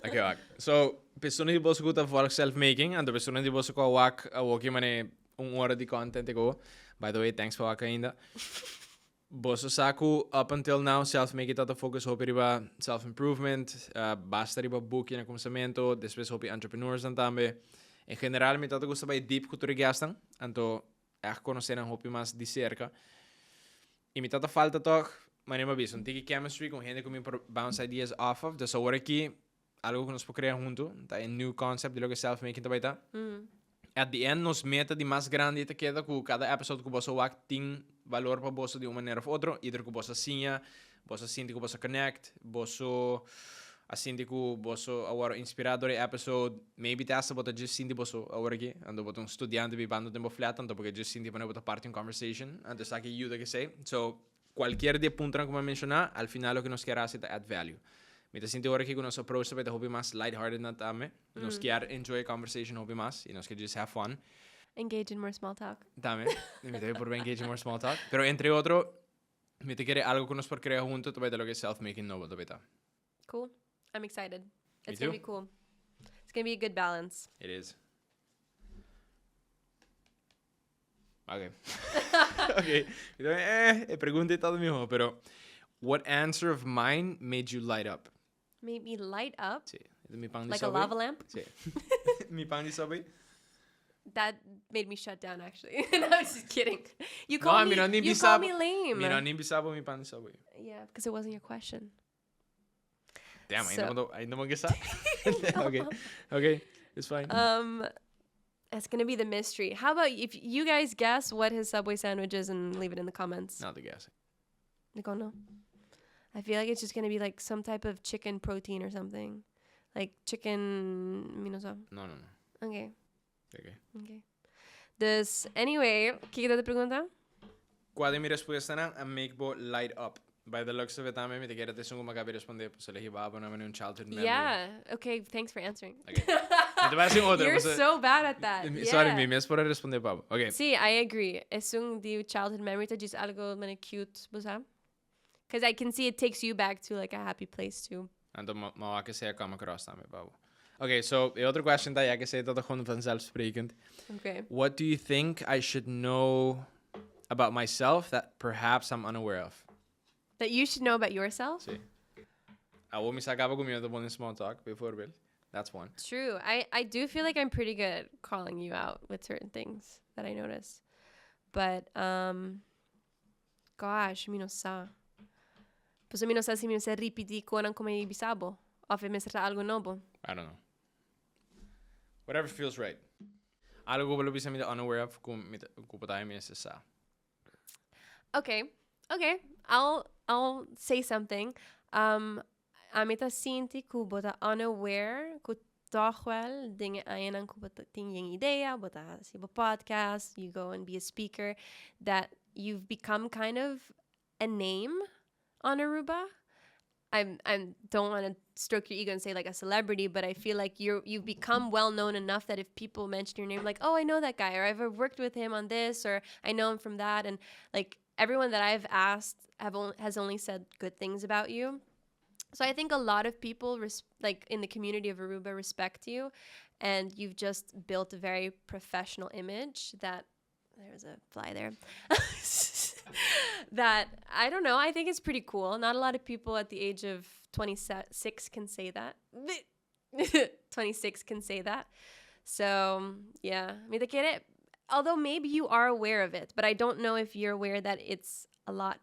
Okay, wak. So, persona di boso ku ta volg self-making, anto persona di boso ku a wak a woki mane un ora di content go. By the way, thanks pa wak ainda. Boso sa ku up until now self-making tata focus hopi riba self-improvement, basta riba book na kumsamento, despues hopi entrepreneurs dan tambe. En general, mi tata gusta bai deep ku tur e guestnan, anto echt conoce nan hopi mas di cerca. Y mi tata falta toch, manera mi a bisa, un tiki chemistry con hende cu mi por bounce ideas off of. Dus awor aki, algo cu nos por crea hunto, ta e new concept di loke self-making ta bay ta. At the end, nos meta di mas grandi ta keda cu cada episode cu boso wak tin valor pa boso di un manera of otro, either cu boso a siña, boso a sinti cu boso a connect, boso a sinti cu boso a worde inspira door e episode, maybe te hasta bo ta just sinti boso awor aki, anto bo ta un studiante bibando den bo flat, anto bo ke just sinti manera bo ta parti un conversation, anto esaki yuda kesey. So, cualkier di e puntonan cu mi a menciona, al final loke nos kier haci ta add value. Mi ta sinti awor aki cu nos approach ta bay ta hopi mas lighthearted na tambe. Nos kier enjoy e conversation hopi mas y nos kier just have fun. Engage in more small talk. Tambe. Mi ta bay purba engage in more small talk. Pero entre otro, mi ta kere algo cu nos por crea hunto ta bay ta loke self-making nobo ta bay ta. Cool. I'm excited. Me It's gonna too. be cool. It's gonna be a good balance. It is. Okay. Okay. E pregunta ta miho, pero what answer of mine made you light up? Made me light up? Sí. Mi pan di Like a Subway. lava lamp? Sí. Mi pan di Subway. That made me shut down, actually. No, I'm just kidding. You No, call mi me, no ni you call bisabo. me lame. Mi no ni bisabo mi pan di Subway. Yeah, because it wasn't your question. Damn, So ainda no sa. Okay, it's fine. It's gonna be the mystery. How about if you guys guess what his Subway sandwich is and leave it in the comments? Not the guess. Like, oh no. I feel like it's just gonna be like some type of chicken protein or something. Like chicken, mi no sa. No. Okay. Okay. Okay. Dus, anyway, kiko ta e pregunta? Cua di mi respuestanan a make bo light up? By the looks of it tambe mi ta kere ta esun cu mi a caba di responde, pues elegi baba na mane un childhood memory. Yeah, okay, thanks for answering. Okay. Mi ta bay haci un otro, You're pues, so bad at that. Sorry, Yeah. mi mes por a responde pa bo. Okay. Sí, I agree. Esun di childhood memory ta djis algo mane cute, bo sa? Because I can see it takes you back to like a happy place too. Anto ma wak esey a come across tambe pa bo. Okay, so e otro question ta ya que esey ta ta gewoon vanzelfsprekend. Okay. What do you think I should know about myself that perhaps I'm unaware of? That you should know about yourself? Sí. Awo mi sa caba cu mi no ta bon den small talk, bijvoorbeeld. That's one. True. I do feel like I'm pretty good at calling you out with certain things that I notice. But, gosh, mi no sa. Pues mi no sa si mi mester ripiti konan como e bisabo. Of e mester ta algo nobo. I don't know. Whatever feels right. Algo ku bo lo bisa mi ta unaware of ku mi ta, ku bo ta mi mester sa. Okay. Okay. I'll say something. Ami ta sinti ku bo ta unaware ku toch wel den e añanan ku bo ta tin yen idea, bo ta hasi bo podcast, you go and be a speaker, that you've become kind of a name on Aruba. I don't want to stroke your ego and say like a celebrity, but I feel like you've become well known enough that if people mention your name, like, oh, I know that guy, or I've worked with him on this, or I know him from that. And everyone that I've asked has only said good things about you. So I think a lot of people in the community of Aruba respect you, and you've just built a very professional image that there's a fly there. That, I don't know, I think it's pretty cool. Not a lot of people at the age of 26 can say that. 26 can say that. So, yeah. Mi ta kere, Although maybe you are aware of it, but I don't know if you're aware that it's a lot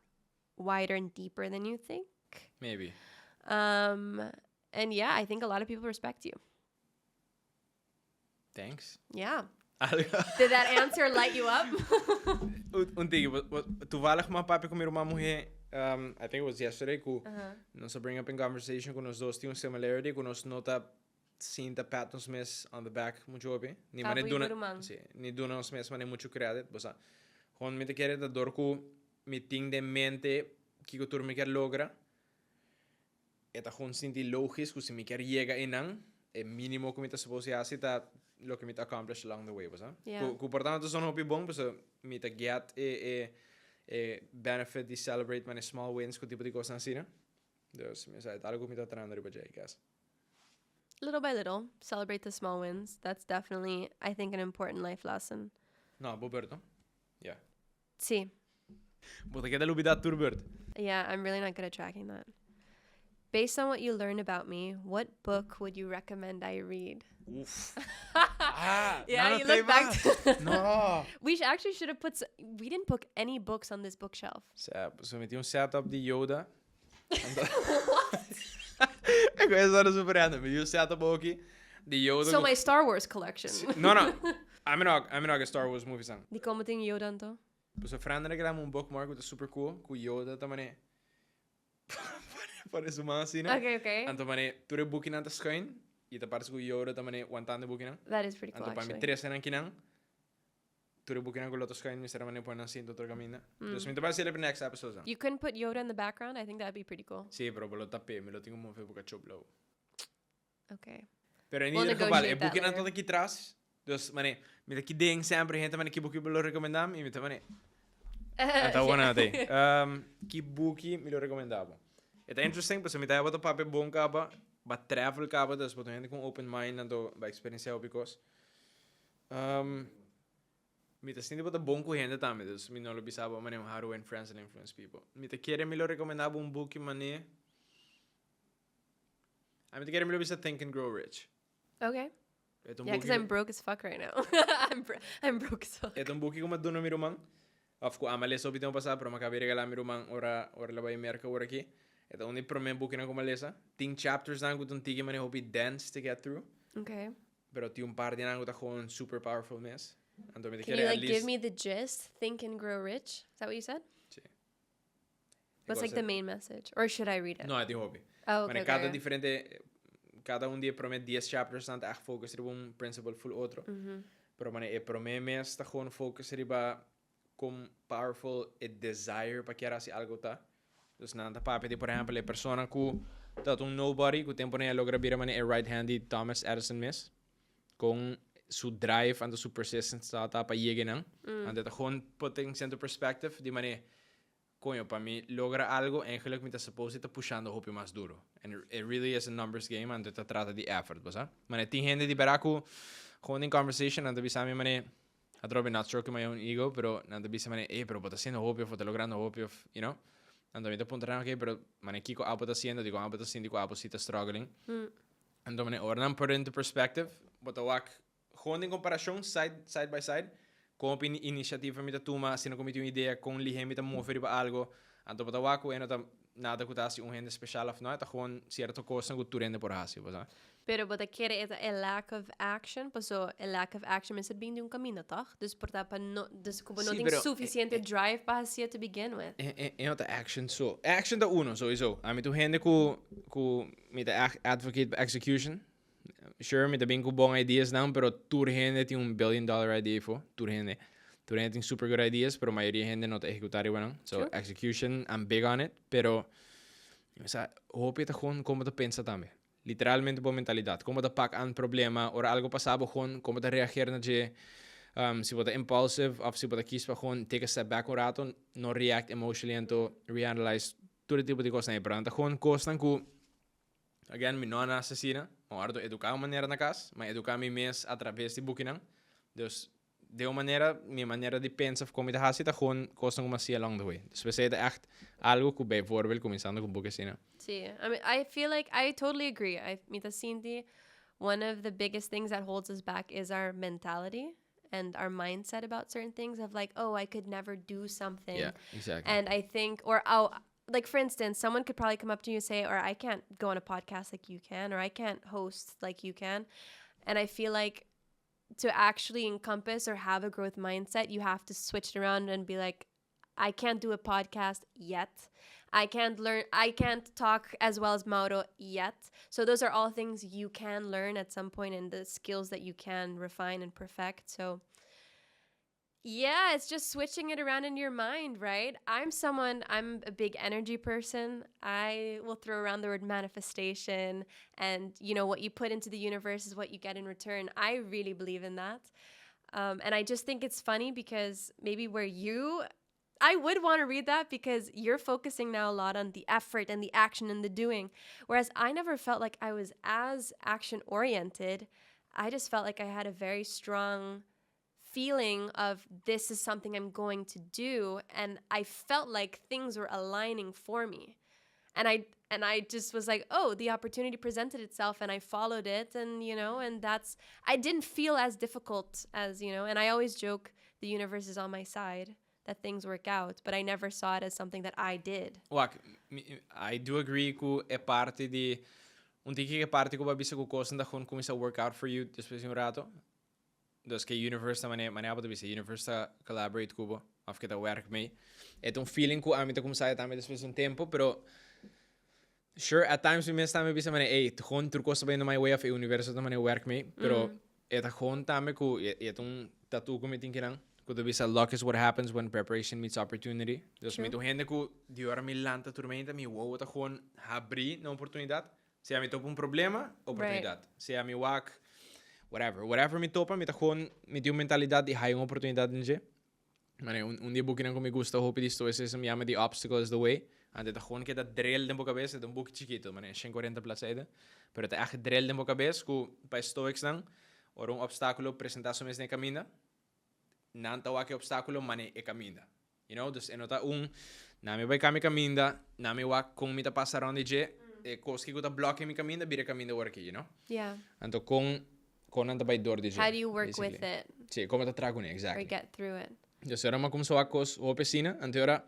wider and deeper than you think. Maybe. And yeah, I think a lot of people respect you. Thanks. Yeah. Did that answer light you up? Un tiki, toevallig m'a papia ku mi ruman muhé, I think it was yesterday, ku nos a bring up in conversation ku nos dos tin un similarity ku nos no ta sinta pat nos mes on the back muchu hopi. Ni mane duna, si, ni duna nos mes mane muchu credit. Bo sa, gewoon mi ta kere ta dor ku mi tin den mente kiko tur mi kier logra, E ta gewoon sinti logisch ku si mi kier yega einan, e minimo ku mi ta suppose hasi ta loke mi ta accomplish along the way, bo sa? Yeah. Ku por tanto ta hopi bon, pasobra mi ta get e e e benefit di celebrate mane small wins ku tipo di kosnan asina. Dus mi sa e ta algo ku mi ta trahando riba dje, I guess. Little by little, celebrate the small wins. That's definitely, I think, an important life lesson. No, bo beurt, no? Yeah. Sí. Bo ta keda lubida tur beurt. Yeah, I'm really not good at tracking that. Based on what you learned about me, what book would you recommend I read? Uf. Ah, Yeah, no you look back tema. No. We actually should have put. We didn't put any books on this bookshelf. Sa, so mi tin un setup di Yoda. What? E kos ta super random. Mi tin un setup aki di Yoda. So my Star Wars collection. No, no. Ami no, ami no a Star Wars movies nan. Di como tin Yoda anto? Paso Fran a regalami un bookmark ku ta super cool, ku Yoda ta mane pone su man asina. Okay. Anto mane tur e bukinan ta schuin i ta parse ku Yoda ta mane wantando e bukinan. That is pretty cool Anto pa mi actually. trese nan kinan, tur e bukinan ku lo ta schuin mi mester a mane pone nan sinta otro kaminda. Dus mi ta bai hasiel e next episode. You couldn't put Yoda in the background? I think that'd be pretty cool. Sí, pero bo lo tap'é, mi lo tin ku move e buka chop blou. Okay. Pero in We'll ieder geval, e negotiate that bukinan later. ta aki tras. Dus, mane, mi ta ki den semper hende mane ki buki bo lo recomenda mi, y mi ta mane, Ah, ta bueno te. Ki buki mi lo recomenda bo? E ta interesting, pasobra mi ta heba ta papia bon kaba, ba travel kaba, dus bo ta hende ku un open mind anto ba experiencia hopi kos. Mi ta sinti bo ta bon ku hende tambe, dus mi no lo bisa bo mane un How to Win Friends and Influence People. Mi ta kere mi lo recomenda bo un buki mane. Ami ta kere mi lo bisa Think and Grow Rich. Okay. E ta un Yeah, buki because I'm broke as fuck right now. I'm broke as fuck. E ta un buki ku mi a duna mi ruman. Of ku ami a lesa hopi tempu pasá, pero mi a kaba di regalá mi ruman ora ora el a bai Merka ora aki. E ta un di promé bukinan ku mi a lesa. Tin chaptersnan ku ta un tiki manera hopi dense to get through. Okay. Pero tin un par di nan ku ta gewoon super powerful mes. Anto mi ta Can kere you at like give least me the gist? Think and grow rich? Is that what you said? Sí. What's like the main message? Or should I read it? No, e tin hopi. Oh, okay, Mane kada okay. diferente, kada un di e prome 10 chapters nan ta echt focus riba un principle full otro. Pero mane e prome mes ta gewoon focus riba con powerful e desire pa kier haci algo ta. Dus nan ta papia di por ehempel e persona cu ta un nobody cu tempo nan a logra bira mane e right hand di Thomas Edison mes. Con su drive anto su persistence ta pa yega nan. Anto e ta gewoon put things into perspective di mane Coño, pa mi logra algo, eigenlijk mi ta suppose ta pushando hopi mas duro. And it really is a numbers game, anto ta trata di effort, bo sa? Mane, tin hende di bera cu gewoon den conversation nan ta bisa mi mane, atrobe not stroking my own ego, pero nan ta bisa mane, ey, pero bo ta haciendo hopi of bo ta logrando hopi of, you know? Anto mi ta puntra nan, okay, pero mane, kico abo ta haciendo? Dicon abo ta sinti cu abo si ta struggling? Anto mane, ora nan put it into perspective, bo ta wak Gewoon den comparacion, side, side by side, con hopi iniciativa mi ta tuma, asina cu mi tin un idea con lihe mi ta move riba algo, anto bo ta wak cu e no ta nada cu ta haci un hende special of no, e ta gewoon cierto cosnan cu tur hende por haci, bo sa. Pero bo ta kere e ta e lack of action, paso e lack of action mester bin di un caminda, toch? Dus por ta pa no, dus cu bo no Sí, tin pero suficiente drive pa haci'e to begin with. E, e, e no ta action so. Action ta uno, sowieso. Ami ta un hende cu, cu mi ta advocate pa execution. Sure, mi ta bin ku bon ideasnan, pero tur hende tin un billion dollar idea afo. Tur hende. Tur hende tin super good ideas, pero mayoria hende no ta ehecuta riba nan. So, True. execution, I'm big on it. Pero, o sea, hopi ta gewoon como ta pensa tambe. Literalmente bo mentalidad. Como ta pak aan problema, ora algo pasa bo gewoon, como ta reageer na dje. Si bo ta impulsive, of si bo ta kies pa gewoon take a step back un rato, no react emotionally anto reanalyze tur e tipo di cosnan. Pero nan ta gewoon cosnan cu Again, mi no a nace asina. Mi a wordo educa un manera na cas, mi a educa mi mes a traves di bukinan. Dus, den un manera, mi manera di pensa of con mi ta haci ta gewoon cosnan cu mi a haci along the way. Dus p'esey ta echt algo cu bijvoorbeeld cuminsando cu buki asina. Sí, I mean, I feel like I totally agree. I, mi ta sinti one of the biggest things that holds us back is our mentality. and our mindset about certain things of like, "Oh, I could never do something." Yeah, exactly. And I think, or, "Oh," like, for instance, someone could probably come up to you and say, "Or I can't go on a podcast like you can, or I can't host like you can." And I feel like to actually encompass or have a growth mindset, you have to switch it around and be like, "I can't do a podcast yet. I can't learn, I can't talk as well as Mauro yet." So those are all things you can learn at some point and the skills that you can refine and perfect. So yeah, it's just switching it around in your mind, right? I'm someone, I'm a big energy person. I will throw around the word manifestation and what you put into the universe is what you get in return. I really believe in that. And I just think it's funny because maybe where you, I would want to read that because you're focusing now a lot on the effort and the action and the doing. Whereas I never felt like I was as action oriented. I just felt like I had a very strong feeling of this is something I'm going to do, and I felt like things were aligning for me. And I just was like, "Oh, the opportunity presented itself and I followed it," and you know, and that's I didn't feel as difficult as, and I always joke the universe is on my side, that things work out, but I never saw it as something that I did. Wak, I do agree ku e parti di un tiki e parti ku bo a bisa ku kos ta gewoon kuminsá work out for you despues di un rato. Dus ku universe ta manera bo ta bisa universe ta collaborate ku bo of ku ta werk mee. E ta un feeling ku ami ta kuminsá tambe despues di un tempu, pero sure, at times mi mes tambe bisa manera, "Hey, gewoon tur kos ta bayendo my way of e universo ta manera werk mee," pero e ta gewoon tambe ku e ta un tattoo ku mi tin kinan ku ta bisa, "Luck is what happens when preparation meets opportunity." Dus mi ta hende ku di ora mi lanta tur mainta, mi wowo ta gewoon habri na oportunidat. Sea mi topa un problema, oportunidat. Sea mi wak, whatever. Whatever mi topa, mi ta gewoon, mi tin un mentalidat di haya un oportunidat den dje. Mane, un di e bukinan ku mi gusta hopi di stoicism yama The Obstacle is the Way. Anto ta gewoon keda drill den bo kabes, e ta un buki chikitu, mane, 140 bladzijden. Pero ta echt drill den bo kabes ku pa stoics nan, ora un opstákulo presentá su mes den kaminda, nan ta wak e opstákulo mane e kaminda. Dus e no ta un, na mi bai kami kaminda, na mi wak kon mi ta pasa rond di dje, e kos ku ta blokea mi kaminda, bira kaminda awor aki, you know? Yeah. Anto kon nan ta bai door di dje. How do you work basically. with it Si, kon ta traha kuné, or exactly. get through it? Dus ora mi a kuminsá wak kos hopi asina, anto ora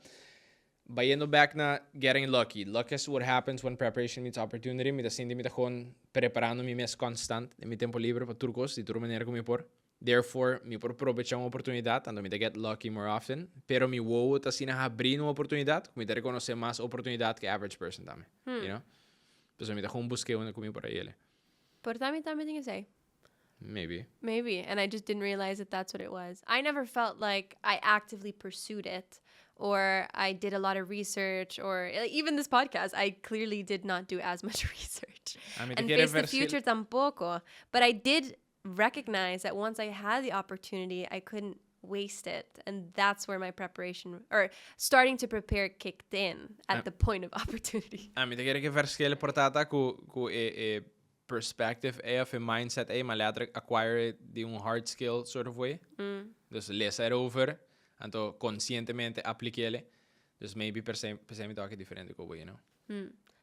bayendo back na getting lucky. Luck is what happens when preparation meets opportunity. Mi ta sinti mi ta gewoon preparando mi mes constant den mi tempu liber pa tur kos, di tur manera ku mi por. Therefore, mi por aprovechá un oportunidat, anto mi ta get lucky more often. Pero mi wowo ta asina habri un oportunidat, mi ta rekonosé mas oportunidat ku average person tambe. You know? Dus mi ta gewoon buska un ku mi por ei. Por tambe tambe tin esei. Maybe. Maybe. And I just didn't realize that that's what it was. I never felt like I actively pursued it or I did a lot of research or, like, even this podcast, I clearly did not do as much research. I mean, And Face the Future tampoco. But I did recognize that once I had the opportunity, I couldn't waste it. And that's where my preparation or starting to prepare kicked in at the point of opportunity. Ami ta kere ku e verschil por ta ku e perspective e of e mindset e, maar later acquire di un hard skill sort of way. Dus lesa erover, anto konsientemente aplik'é. Dus maybe per se mi ta diferente ku.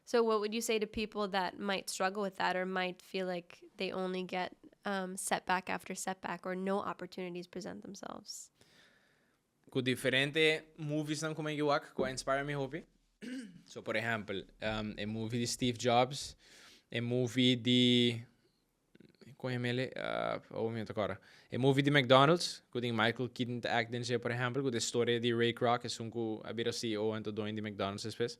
So what would you say to people that might struggle with that or might feel like they only get setback after setback or no opportunities present themselves? Ku diferente movies nan ku mi a wak, ku a inspire mi hopi. So, por ehèmpel, e movie di Steve Jobs, e movie di kon e yama? Un momento awor. E movie di McDonald's, ku tin Michael Keaton ta act den, por ehèmpel, ku e storia di Ray Kroc, esun ku a bira CEO anto doño di McDonald's despues.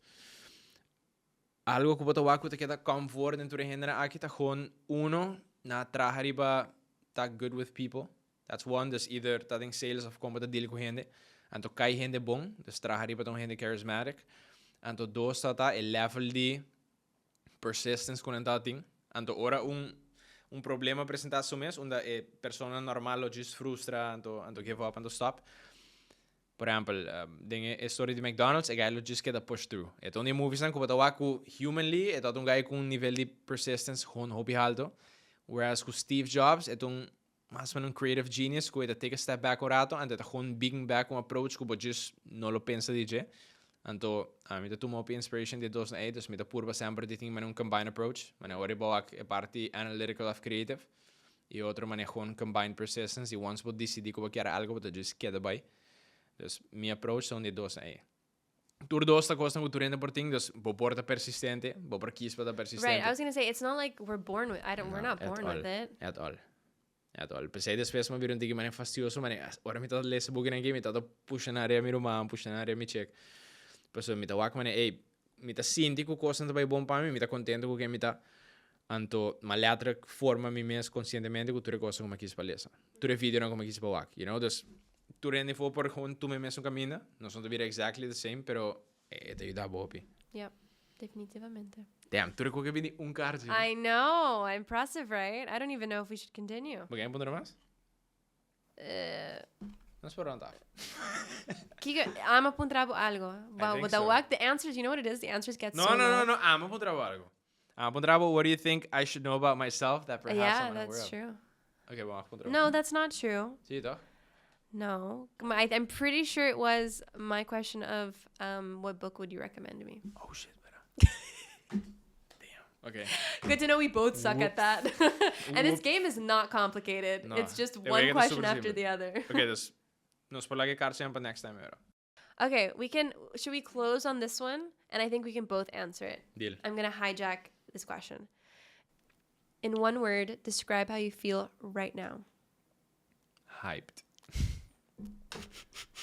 Algo ku bo ta wak ku ta keda comfort den tur hende aki ta gewoon uno nan a traha riba ta good with people. That's one, dus either ta den sales of kon ta deal ku hende. Anto kai hende bon, dus traha riba ta un hende charismatic. Anto dos ta e level di persistence ku nan tin. Anto ora un problema presentá su mes, unda e persona normal lo just frustra, anto give up, anto stop. Por ehèmpel, den e story di McDonald's, e guy lo just keda push through. E ta un movies nan ku bo ta wak ku humanly, e ta un guy ku un nivel di persistence gewoon hopi haltu. Whereas ku Steve Jobs, e ta un mas o ménos un creative genius ku ta take a step back un ratu, anto ta gewoon bring back un approach ku bo just no lo pensa di dje. Anto, ami ta tuma hopi inspiration di dos nan ei, dus mi ta purba semper di tin un combined approach. Ma ora bo e parti analytical of creative. Y otro manera gewoon combined persistence y once bo dicidi cu bo kier algo bo ta just keda bay. Dus mi approach ta un di e dos nan ey. Tur dos ta cosnan cu tur hende por tin, dus bo por ta persistente, bo por kies pa ta persistente. Right, I was gonna say, it's not like we're born with, I don't, we're No, not at born all, with it. At all. At all. P'esei despues mi a bira un tiki manera fastioso, manera ora mi ta lesa bukinan aki mi ta ta pusha nan ariba mi ruman, pusha nan ariba mi chek. Pasobra mi ta wak manera, ey, mi ta sinti ku kosnan ta bai bon pa mi, mi ta kontento ku ken mi ta. Anto mi a letterlijk forma mi mes konsientemente ku tur e kosnan ku mi a kis pa lesa, tur e videonan ku mi a kis pa wak, you know. Dus tur hende for por gewoon tuma e mesun kaminda, nos no ta bira exactly the same, pero e ta yuda bo hopi. Yep, definitivamente. Damn, tur e koke bini un kaartje. I know, impressive, right? I don't even know if we should continue. Bo ken puntra mas? Nos por rond af. Kiko, ami a puntra bo algo. I think But the so. work, the answers, you know what it is? The answers get No, so no, no, long. no, ami a puntra bo algo. Ami a puntra bo, what do you think I should know about myself that perhaps Yeah, I'm unaware that's of? true. Okay, bon, a puntra bo. No, that's not true. Sí, toch? No. I'm pretty sure it was my question of what book would you recommend to me? Oh shit, bera. Damn. Okay. Good to know we both suck at that. And this Whoops. game is not complicated. No. It's just E one wega ta question super after simple. the other. Okay, dus nos por laga e kaartje pa next time, bera. Okay, we can should we close on this one? And I think we can both answer it. Deal. I'm going to hijack this question. In one word, describe how you feel right now. Hyped.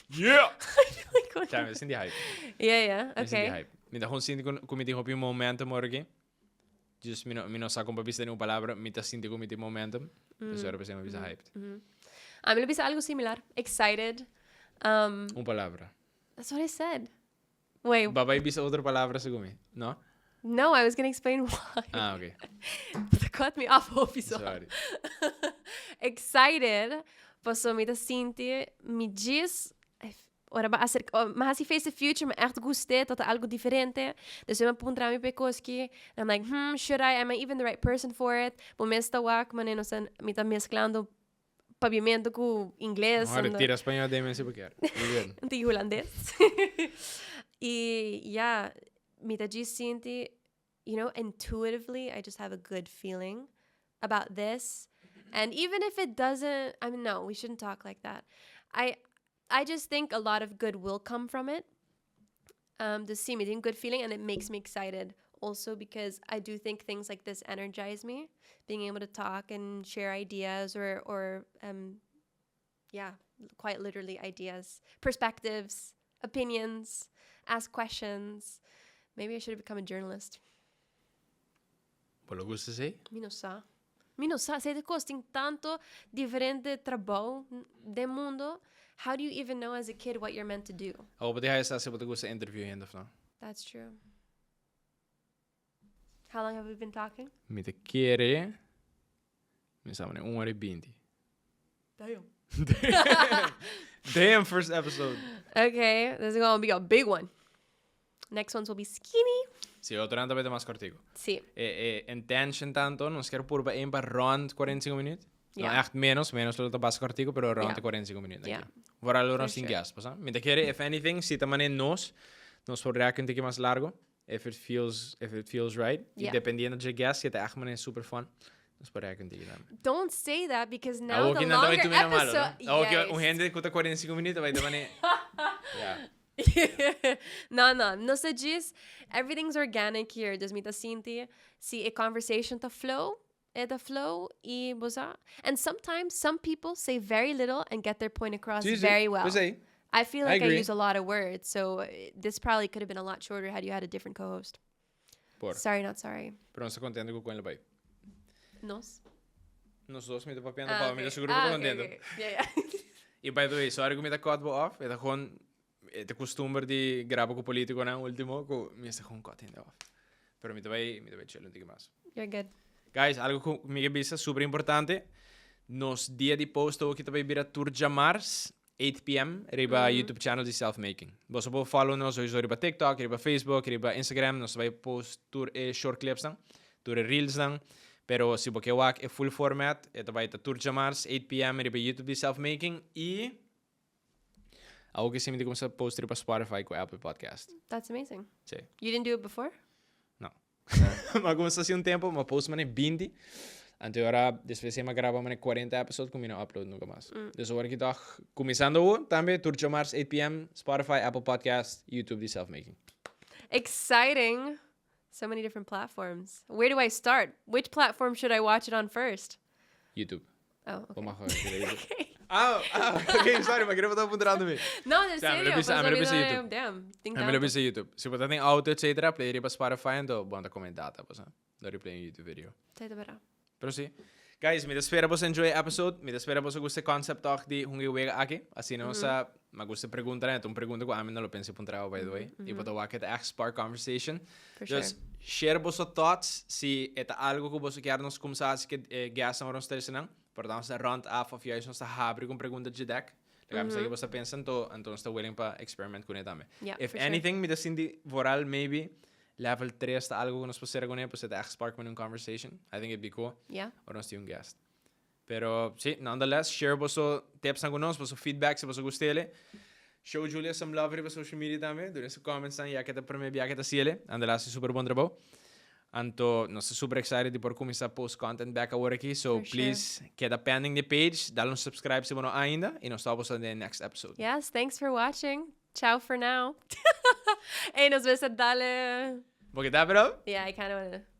Yeah! I feel like going Ja, mi sinti hype. Yeah. Mi sinti Okay. hype. Mi ta gewoon sinti ku ku mi tin hopi momentum ora aki. Just mi no mi no sa kon pa bisa den un palabra, mi ta sinti ku mi tin momentum. Dus ora p'esei mi bisa hyped. Ami lo bisa algo similar. Excited. Un palabra. That's what I said. Wait. Bo a bai bisa otro palabra segun mi, no? No, I was gonna explain why. Ah, okay. Cut me off, hopi so. Sorry. Excited, paso mi ta sinti mi djis ora bo acerca, mi hasi Face the Future, mi echt gust'é, ta ta algo diferente. Dus mi a puntra mi p'e kos ki, and I'm like, should I, am I even the right person for it? Bo mes ta wak manera nos ta, mi ta mezclando papiamento ku ingles. Ahora tira spañol den mi si bo kier. Muy bien. Un tiki hulandes. Y ya, mi ta djis sinti, you know, intuitively I just have a good feeling about this. And even if it doesn't, I mean, no, we shouldn't talk like that. I just think a lot of good will come from it. Dus sí, mi tin good feeling and it makes me excited also because I do think things like this energize me. Being able to talk and share ideas or yeah, quite literally ideas, perspectives, opinions, ask questions. Maybe I should have become a journalist. Bo lo gusta esei? Mi no sa. Mi no sa. Esei ta cos, tin tanto diferente trabou den mundo. How do you even know as a kid what you're meant to do? Awor bo ta haña sa si bo ta gusta interview hende of no. That's true. How long have we been talking? Mi ta kere, mi sa manera un ora y binti. Damn. Damn, first episode. Okay, this is gonna be a big one. Next ones will be skinny. Sí, otro nan ta beta mas cortico. Sí. E, e intention tanto, nos kier purba een pa rond 45 minuut. No Ja. echt menos, menos lo ta basta cortico, pero rond Ja. 45 minuut. Ja. Vooral ora For nos tin sure. guest, pasa? Mi ta kere, if anything, si ta mane nos, nos por rek un tiki mas largo, if it feels right. Y Ja. dependiendo dje guest, si ta echt mane super fun, nos por rek un tiki tambe. Don't say that because now Awor the ki nan ta bai longer tumina malo, episode. no? Awor ki un Juist. hende ku ta 45 minuut ta bai ta mane. Ja. No, no, nos ta djis, everything's organic here, dus mi ta sinti si e conversation ta flow, e ta flow y bo sa. And sometimes some people say very little and get their point across Sí, sí, very well. pues ey. I feel I like I agree. use a lot of words, so this probably could have been a lot shorter had you had a different co-host. Por. Sorry, not sorry. Pero nos ta contento cu con lo bay. Nos? Nos dos, mi ta papiando Ah, pa, mi ta okay. seguro cu Ah, ta okay, contento. okay. Yeah. Y by the way, sorry cu mi ta cut bo off, e ta gewoon, e ta costumber di graba cu politiconan ultimo, cu mi esta gewoon cut hende off. Pero mi ta bay, mi ta bay chill un tiki mas. You're good. Guys, algo cu mi ke bisa super importante, nos dia di post awo ki ta bay bira tur djamars, 8 pm, riba YouTube channel di Self Making. Boso por follow nos sowieso riba TikTok, riba Facebook, riba Instagram, nos ta bay post tur e short clipsnan, tur e reelsnan. Pero si bo ke wak e full format, e ta bay ta tur djamars, 8 pm, riba YouTube di Self Making y awo ki si mi ta cuminsa post riba Spotify cu Apple Podcast. That's amazing. Sí. You didn't do it before? No. M'a cuminsa haci un tempo, m'a post mane 20. Anto ora despues mi a graba mane 40 episode ku mi no upload nunka mas. Dus awor aki tòg kuminsando awor tambe tur djomars 8 pm Spotify, Apple Podcast, YouTube di Self Making. Exciting! So many different platforms. Where do I start? Which platform should I watch it on first? YouTube. Oh, okay. Bo mag YouTube. Ah, ah, ok, sorry, ma kere bo ta puntrando mi. No, en serio. Mi lo bisa, mi lo bisa YouTube. Damn, think Mi lo bisa YouTube. Si bo ta den auto, etcetera, play riba Spotify, anto bo ta come data, bo sa. No replay un YouTube video. Ta ta bera. Pero si. Guys, mi ta spera boso enjoy e episode. Mi ta spera boso gusta e concept toch di hunga e wega aki. Asina nos a, mi a gusta e pregunta, e ta un pregunta cu ami no lo pensa puntra by the way. Y bo ta wak e ta echt spark conversation. For sure. Dus share boso thoughts si e ta algo cu boso kier nos cumsa haci cu e guestnan ora nos trece nan. Por ta nos ta rond af of juist nos ta habri cu un pregunta dje dek. Laga mi sa ke bo ta pensa anto, anto nos ta willing pa experiment cune tambe. Yeah, If for sure. anything mi ta sinti vooral maybe level 3 ta algo ku nos por sera cune, pues e ta echt spark mane un conversation. I think it'd be cool. Ora nos tin un guest. Pero si, nonetheless, share boso tipsnan ku nos, boso feedback si boso gust'ele. Show Julia some love riba social media tambe, duna su commentsnan ya ke ta prome bia ke ta hasiele. Andela hasi super bon trabou. Anto nos ta super excited di por cuminsa post content back awor aki, so For sure. please keda pending di page, dal un subscribe si bo no ainda y nos ta boso den next episode. Yes, thanks for watching. Ciao for now. Ey, nos besa dale. Bo ke tap it up? Yeah, I kinda wanna.